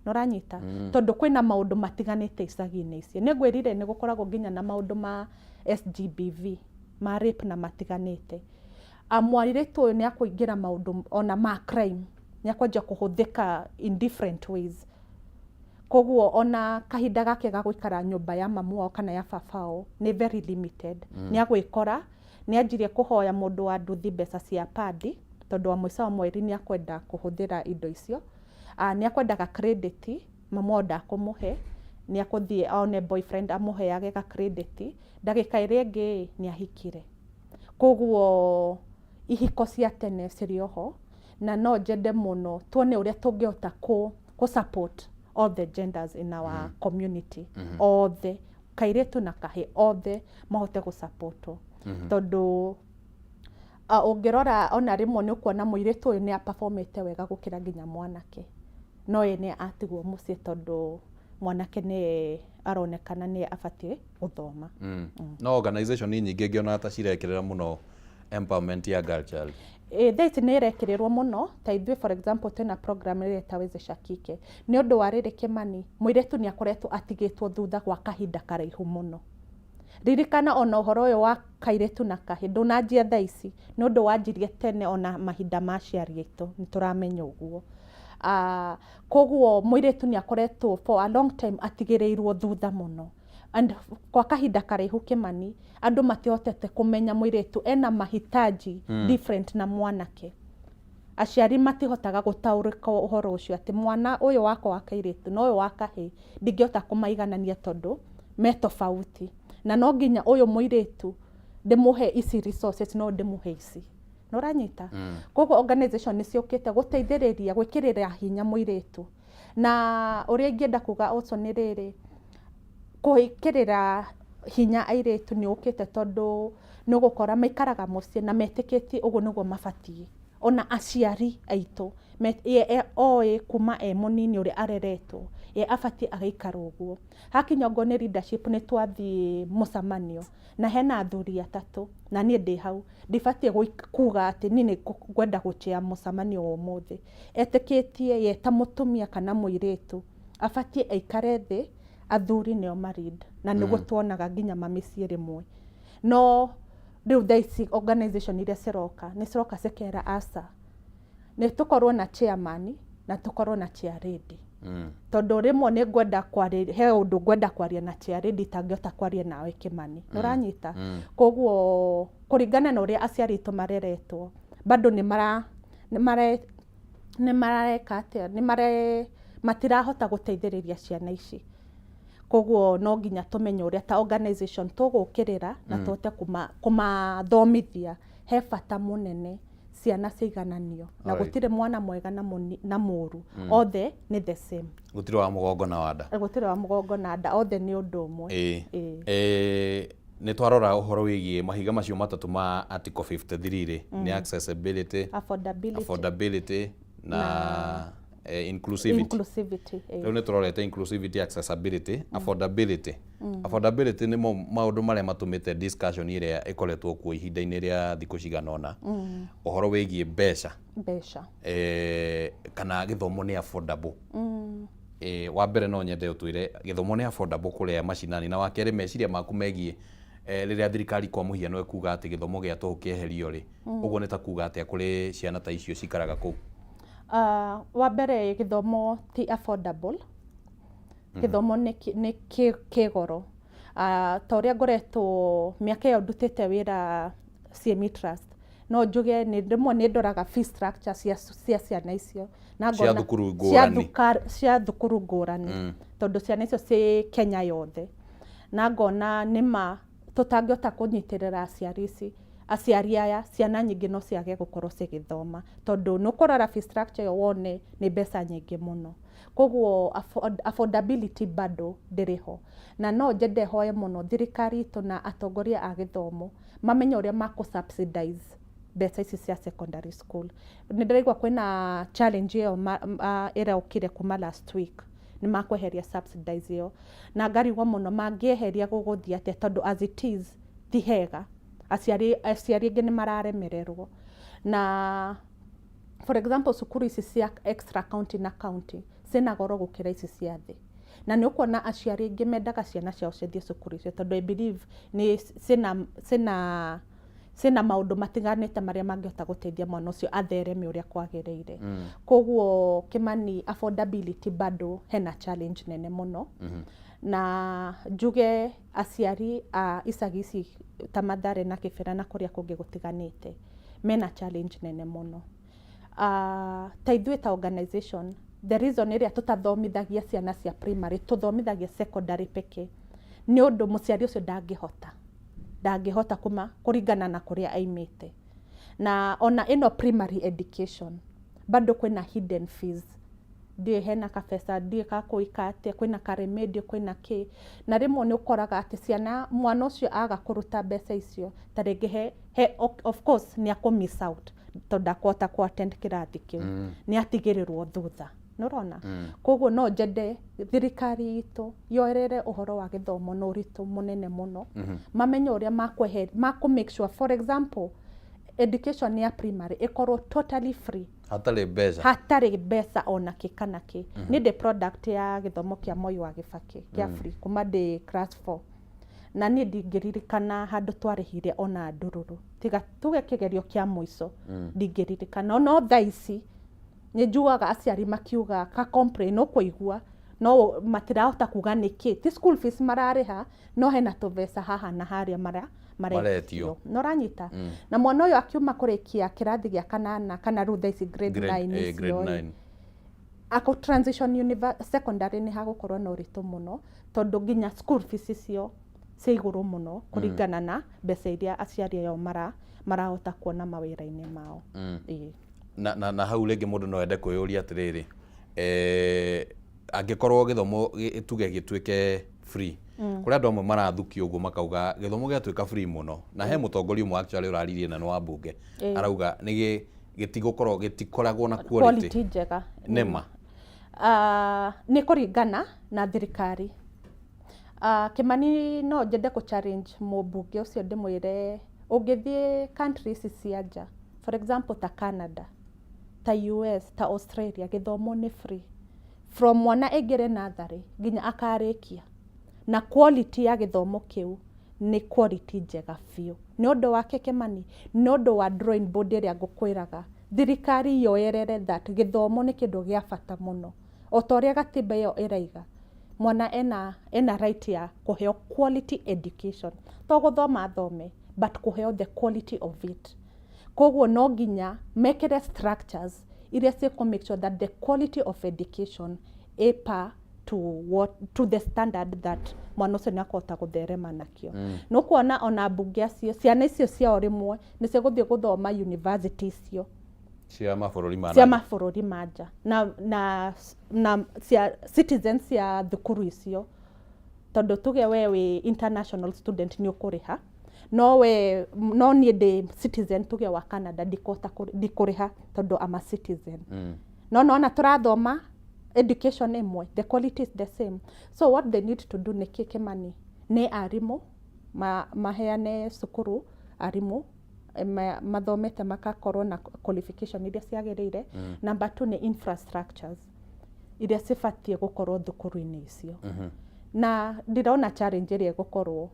nĩũranyita? Tondũ kwĩna maũndũ matiganĩte icagi-inĩ ici. Nĩ ngwĩrire nĩ gũkoragwo nginya na maũndũ ma SGBV, ma rape na matiganĩte. Mwarĩrĩtu ũyũ nĩ akũingĩra maũndũ ona ma crime, nĩ akwanjia kũhũthĩka in different ways. Koguo ona kahinda gake ga gũikara nyũmba ya mamu wao kana ya baba wao nĩ very limited. Nĩ agwĩkora nĩ anjirie kũhoya mũndũ wa nduthi mbeca cia padi, tondũ wa mũico wa mweri nĩ akwenda kũhũthĩra indo icio. Nĩ akwendaga credit, mamu wao ndakũmũhe, nĩ akũthiĩ one boyfriend amũheage ga credit, ndagĩka ĩrĩa ĩngĩ nĩ ahikire. Koguo ihiko cia tene cirĩ oho, na no njende mũno tuone ũrĩa tũngĩhota kũ support all the genders in our community, othe, kairĩtu na kahĩĩ, othe mahote gũsupportwo, tondũ ũngĩrora ona rĩmwe nĩ ũkuona mũirĩtu ũyũ nĩ aperformĩte wega gũkĩra nginya mwanake, no ye nĩ atigwo mũciĩ tondũ mwanake nĩye aronekana nĩye abatiĩ gũthoma. No organization nyingĩ ngĩona ta cirekĩrĩra mũno empowerment ya girl child. Ĩ, thaa ici nĩ ĩrekĩrĩrwo mũno. Ta ithuĩ, for example, twĩna program ĩrĩa ĩta Wezesha Kike, nĩ ũndũ wa rĩrĩ, Kĩmani, mũirĩtu nĩ akoretwo atigĩtwo thutha gwa kahinda karaihu mũno. Ririkana ona ũhoro ũyũ wa kairĩtu na kahĩĩ ndũnanjia thaa ici, nĩ ũndũ wanjirie tene, ona mahinda ma aciari aitũ nĩ tũramenya ũguo. Koguo mũirĩtu nĩ akoretwo for a long time atigĩrĩirwo thutha mũno, and kwa kahinda karaihu, Kĩmani, andũ matihotete kũmenya mũirĩtu ena mahitaji different na mwanake. Aciari matihotaga gũtaũrĩka ũhoro ũcio atĩ mwana ũyũ wakwa wa kairĩtu na ũyũ wa kahĩĩ ndingĩhota kũmaiganania tondũ me tofauti, na no nginya ũyũ mũirĩtu ndĩmũhe ici resources, no ndĩmũhe ici. Nĩ ũranyita? Koguo organization nĩ ciũkĩte gũteithĩrĩria gwĩkĩrĩra hinya mũirĩtu. Na ũrĩa ingĩenda kuga also nĩ rĩrĩ, gwĩkĩrĩra hinya airĩtu nĩ ũkĩte tondũ nĩ ũgũkora maikaraga mũciĩ na metĩkĩtie ũguo nĩguo mabatiĩ. Ona aciari aitũ ye oĩ kuma e mũnini ũrĩa areretwo, ye abatiĩ agaikara ũguo. Hakinya ũguo nĩ leadership, nĩ twathiĩ mũcemanio na hena athuri atatũ na niĩ ndĩ hau, ndibatiĩ kuga atĩ niĩ nĩ ngwenda gũchair mũcemanio wa ũmũthĩ. Etĩkĩtie ye ta mũtumia kana mũirĩtu abatiĩ aikare thĩ, athuri nĩo ma lead, na nĩguo tuonaga nginya mamĩciĩ rĩmwe. No rĩu thaa ici organization iria ciroka nĩ ciroka cikera aca, nĩ tũkorwo na chairman na tũkorwo na chair lady, tondũ rĩmwe nĩ ngwenda kwarĩ he ũndũ ngwenda kwaria na chair lady itangĩhota kwaria nawe, Kĩmani. Nĩ ũranyita? Koguo kũringana na ũrĩa aciari aitũ mareretwo, bado nĩ mara nĩ mare nĩ mareka atĩa, nĩ mare matirahota gũteithĩrĩria ciana ici. Koguo no nginya tũmenye ũrĩa ta organization tũgũkĩrĩra na tũhote kũmathomithia he bata mũnene ciana ciigananio na gũtirĩ mwana mwega na mũru, othe nĩ the same. Gũtirĩ wa mũgongo na wa nda. Gũtirĩ wa mũgongo na nda, othe nĩ ũndũ ũmwe. Ĩĩ. Nĩ twarora ũhoro wĩgiĩ mahiga macio matatũ ma Article 53 rĩ, nĩ accessibility, affordability, affordability na inclusivity. Inclusivity, ĩĩ. Rĩu nĩ tũrorete inclusivity, accessibility, affordability. Affordability nĩmo maũndũ marĩa matũmĩte discussion ĩrĩa ĩkoretwo kuo ihinda-inĩ rĩa thikũ cigana ũna, ũhoro wĩgiĩ mbeca. Mbeca. Kana gĩthomo nĩ affordable. Wa mbere no nyende ũtwĩre gĩthomo nĩ affordable kũrĩa macinani, na wa kerĩ meciria maku megiĩ rĩrĩa thirikari kwa mũhiano ĩkuga atĩ gĩthomo gĩa tũhũ kĩeherio rĩ, ũguo nĩ ta kuga atĩa kũrĩ ciana ta icio cikaraga kũu? Wa mbere, gĩthomo ti affordable. Gĩthomo nĩ kĩ goro. Ta ũrĩa ngoretwo mĩaka ĩyo ndutĩte wĩra CME Trust, no njuge nĩ rĩmwe nĩ ndoraga fee structure cia ciana icio na cia ngona thukuru cia ngũrani. Cia thukuru ngũrani, tondũ ciana icio ciĩ Kenya yothe, na ngona nĩma tũtangĩhota kũnyitĩrĩra aciari ici, aciari aya, ciana nyingĩ no ciage gũkorwo cigĩthoma, tondũ nĩ ũkũrora fee structure ĩyo wone nĩ mbeca nyingĩ mũno. Koguo affordability bado ndĩrĩ ho, na no nyende hoe mũno thirikari itũ na atongoria a gĩthomo mamenye ũrĩa makũ subsidize mbeca ici cia secondary school. Nĩ ndĩraigua kwĩna challenge ĩyo ĩrokire kuma last week, nĩ makweheria subsidize ĩyo, na ngarigwo mũno mangĩeheria gũgũthiĩ atĩa, tondũ as it is ti hega, aciari aingĩ nĩ mararemererwo. Na for example, cukuru ici cia extra county na county ciĩna goro gũkĩra ici cia thĩ, na nĩ ũkuona aciari aingĩ mendaga ciana ciao cithiĩ cukuru icio, tondũ I believe nĩ ciĩna maũndũ matiganĩte marĩa mangĩhota gũteithia mwana ũcio athereme ũrĩa kwagĩrĩire. Koguo Kĩmani, affordability bado hena challenge nene mũno, na njuge aciari a icagi ici ta Mathare na Kĩbĩra na kũrĩa kũngĩ gũtiganĩte mena challenge nene mũno. Ta ithuĩ ta organization, the reason ĩrĩa tũtathomithagia ciana cia primary, tũthomithagia secondary pekee, nĩ ũndũ mũciari ũcio ndangĩhota kuma kũringana na kũrĩa aimĩte. Na ona ĩno primary education bado kwĩna hidden fees, ndiũĩ hena kabesa, ndiũĩ ga kũika atĩa, kwĩna ka remedial, kwĩna kĩ, na rĩmwe nĩ ũkoraga atĩ ciana, mwana ũcio aga kũruta mbeca icio, ta rĩngĩ he of course nĩ akũ miss out, tondũ ndakũhota kũ attend kĩrathi kĩu, nĩ atigĩrĩrwo thutha, nĩ ũrona? Koguo no njende thirikari itũ yoerere ũhoro wa gĩthomo na ũritũ mũnene mũno, mamenye ũrĩa makũ make sure, for example, education ya primary ĩkorwo totally free. Hatarĩ mbeca. Hatarĩ mbeca ona kĩ kana kĩ. Niĩ ndĩ product ya gĩthomo kĩa Moi wa Kĩbakĩ kĩa free kuma ndĩ class 4, na niĩ ndingĩririkana handũ twarĩhire ona ndururu, tiga tuge kĩgerio kĩa mũico, ndingĩririkana. No thaa ici nĩ njugaga aciari makiuga ka complain, ũkũigua no matirahota kuga nĩkĩ ti school fees mararĩha, no hena tũbeca haha na harĩa mara maretio. No ũranyita, na mwana ũyũ akiuma kũrĩkia kĩrathi gĩa kanana, kana rĩu thaa ici grade 9 grade icio rĩ, 9. Akũ transition secondary nĩ hagũkorwo na ũritũ mũno, tondũ nginya school fees icio ciĩ igũrũ mũno kũringana na mbeca iria aciari ao marahota kuona mawĩra-inĩ mao. Ĩĩ. Na hau rĩngĩ mũndũ no ende kwĩyũria atĩrĩrĩ, angĩkorwo gĩthomo tuge gĩtuĩke free, kũrĩ andũ amwe marathukio ũguo makauga gĩthomo gĩatuĩka free mũno, na he mũtongoria ũmwe actually ũraririe na nĩ wa mbunge, arauga nĩ gĩtigũkorwo, gĩtikoragwo na quality. Quality njega. Nĩma? Nĩ kũringana na thirikari. Kĩmani, no nyende kũ challenge mũmbunge ũcio, ndĩmwĩre ũngĩthiĩ country ici cia nja, for example ta Canada, ta US, ta Australia, gĩthomo nĩ free from mwana aingĩre natharĩ nginya akarĩkia, na quality ya gĩthomo kĩu nĩ quality njega biũ. Nĩ ũndũ wake Kĩmani, nĩ ũndũ wa drawing board ĩrĩa ngũkwĩraga, thirikari yoerere that gĩthomo nĩ kĩndũ gĩa bata mũno, o ta ũrĩa gatiba ĩyo ĩraiga mwana ena right ya kũheo quality education, to gũthoma athome, but kũheo the quality of it. Koguo no nginya mekĩre structures iria ciĩkũ make sure that the quality of education ĩ par to what, to the standard that mwana ũcio nĩ akũhota gũtherema nakĩo. Nĩ ũkuona ona mbunge acio, ciana icio ciao rĩmwe nĩ cigũthiĩ gũthoma university icio cia mabũrũri ma cia na nja. Mabũrũri ma nja, na cia citizens cia thukuru icio, tondũ tuge we wĩ international student nĩ ũkũrĩha, no we, no niĩ ndĩ citizen tuge wa Canada, ndikũhota ndikũrĩha tondũ I'm a citizen. No nona tũrathoma education ĩmwe, the quality is the same. So what they need to do nĩ kĩ, Kĩmani? Nĩ arimũ maheane cukuru arimũ mathomete makakorwo na qualification iria ciagĩrĩire. Number two nĩ infrastructures iria cibatiĩ gũkorwo thukuru-inĩ icio, na ndĩrona challenge ĩrĩa ĩgũkorwo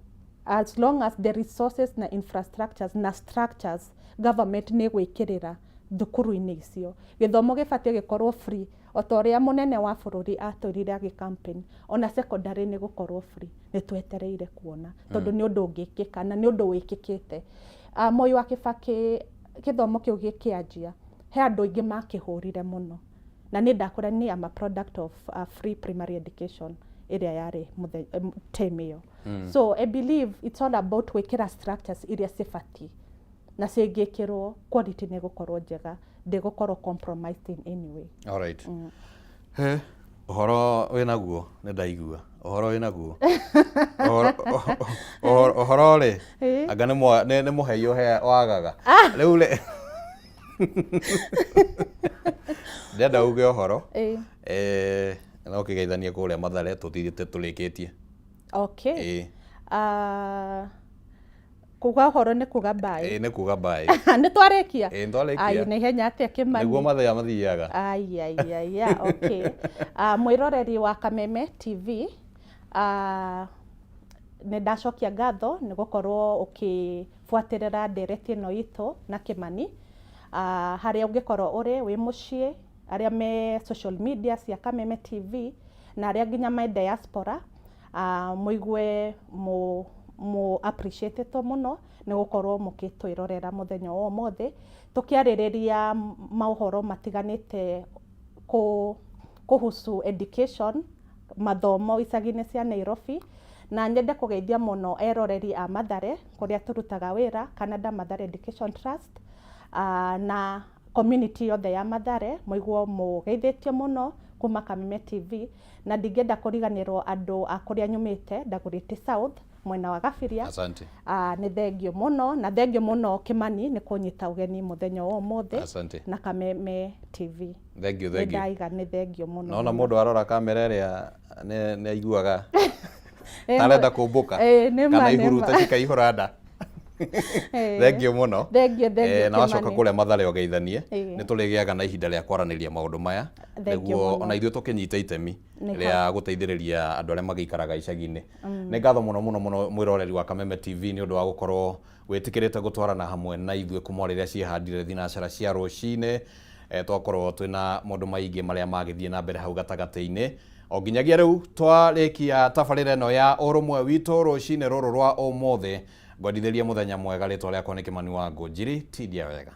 as long as the resources na infrastructures na structures government nĩ ĩgwĩkĩrĩra thukuru-inĩ icio, gĩthomo gĩbatiĩ gĩkorwo free. O ta ũrĩa mũnene wa bũrũri atwĩrire agĩ campaign, ona secondary nĩ gũkorwo free, nĩ twetereire kuona, tondũ nĩ ũndũ ũngĩkĩka na nĩ ũndũ wĩkĩkĩte. Moi wa Kibaki gĩthomo kĩu gĩkĩanjia, he andũ aingĩ makĩhũrire mũno, na niĩ ndakũra niĩ am a product of free primary education ĩrĩa yarĩ time ĩyo. So I believe it's all about gwĩkĩra structures iria cibatiĩ, na cingĩkĩrwo quality nĩ ĩgũkorwo njega, ndĩgũkorwo compromised in any way. Alright. He, ũhoro wĩnaguo nĩ ndaigua ũhoro wĩnaguo ũhoro rĩ, anga nĩ mũhei ũhe wagaga rĩu rĩ, ndĩrenda uge ũhoro. No kĩgeithanie kũrĩa Mathare tũthirĩte tũrĩkĩtie. Okay. Kuga ũhoro nĩ kuga bye. Ĩĩ, nĩ kuga bye. Nĩ twarĩkia? Ĩĩ, nĩ twarĩkia. Ai, na ihenya atĩa, Kĩmani? Nĩguo mathaa mathiaga. Ai, ai, ai, ya, okay. Mwĩroreri wa Kameme TV, nĩ ndacokia ngatho nĩ gũkorwo ũkĩbuatĩrĩra ndereti ĩno itũ na Kĩmani. Harĩa ũngĩkorwo ũrĩ wĩ mũciĩ, arĩa me social media cia Kameme TV na arĩa nginya me diaspora, mũigue mũ appreciatetwo mũno nĩ gũkorwo mũkĩtwĩrorera mũthenya wa ũmũthĩ tũkĩarĩrĩria maũhoro matiganĩte kuhusu education, mathomo icagi-inĩ cia Nairobi. Na nyende kũgeithia mũno eroreri a Mathare kũrĩa tũrutaga wĩra, Canada Mathare Education Trust, na community yothe ya Mathare, mũiguo mũgeithĩtio mũno kuma Kameme TV. Na ndingĩenda kũriganĩrwo andũ a kũrĩa nyumĩte, Dagoretti South, mwena wa Gabiria. Asante. Nĩ thengio mũno, na thengio mũno Kĩmani nĩ kũnyita ũgeni mũthenya wa ũmũthĩ. Asante. Na Kameme TV. Thank you. Nĩ Thank you. Ndaiga nĩ thengio mũno. Nona Mũno. Mũndũ arora kamera ĩrĩa nĩ aiguaga tarenda kũmbũka Nĩ ma, kana nĩ ma. ihuruta cikaihũra nda. Thank you mũno. Thank you, thank you, Na wacoka Kĩmani. kũrĩa Mathare ũgeithanie. Nĩ tũrĩgĩaga na ihinda rĩa kwaranĩria maũndũ maya Thank you nĩguo mũno. ona ithuĩ tũkĩnyita itemi Nĩ rĩa gũteithĩrĩria andũ arĩa magĩikaraga icagi-inĩ. Nĩ ngatho mũno mũno mũno, mwĩroreri wa Kameme TV, nĩ ũndũ wa gũkorwo wĩtĩkĩrĩte gũtwarana hamwe na ithuĩ kuma rĩrĩa ciĩhandire thinacara cia rũcinĩ. Twakorwo twĩna maũndũ maingĩ marĩa magĩthiĩ na mbere hau gatagatĩ-inĩ o nginyagia rĩu twarĩkia tabarĩra ĩno ya ũrũmwe witũ rũcinĩ rũrũ rwa ũmũthĩ. Ngwendithĩrie mũthenya mwega. Rĩtwa rĩakwa nĩ Kĩmani wa Ngũnjiri. Tindia wega.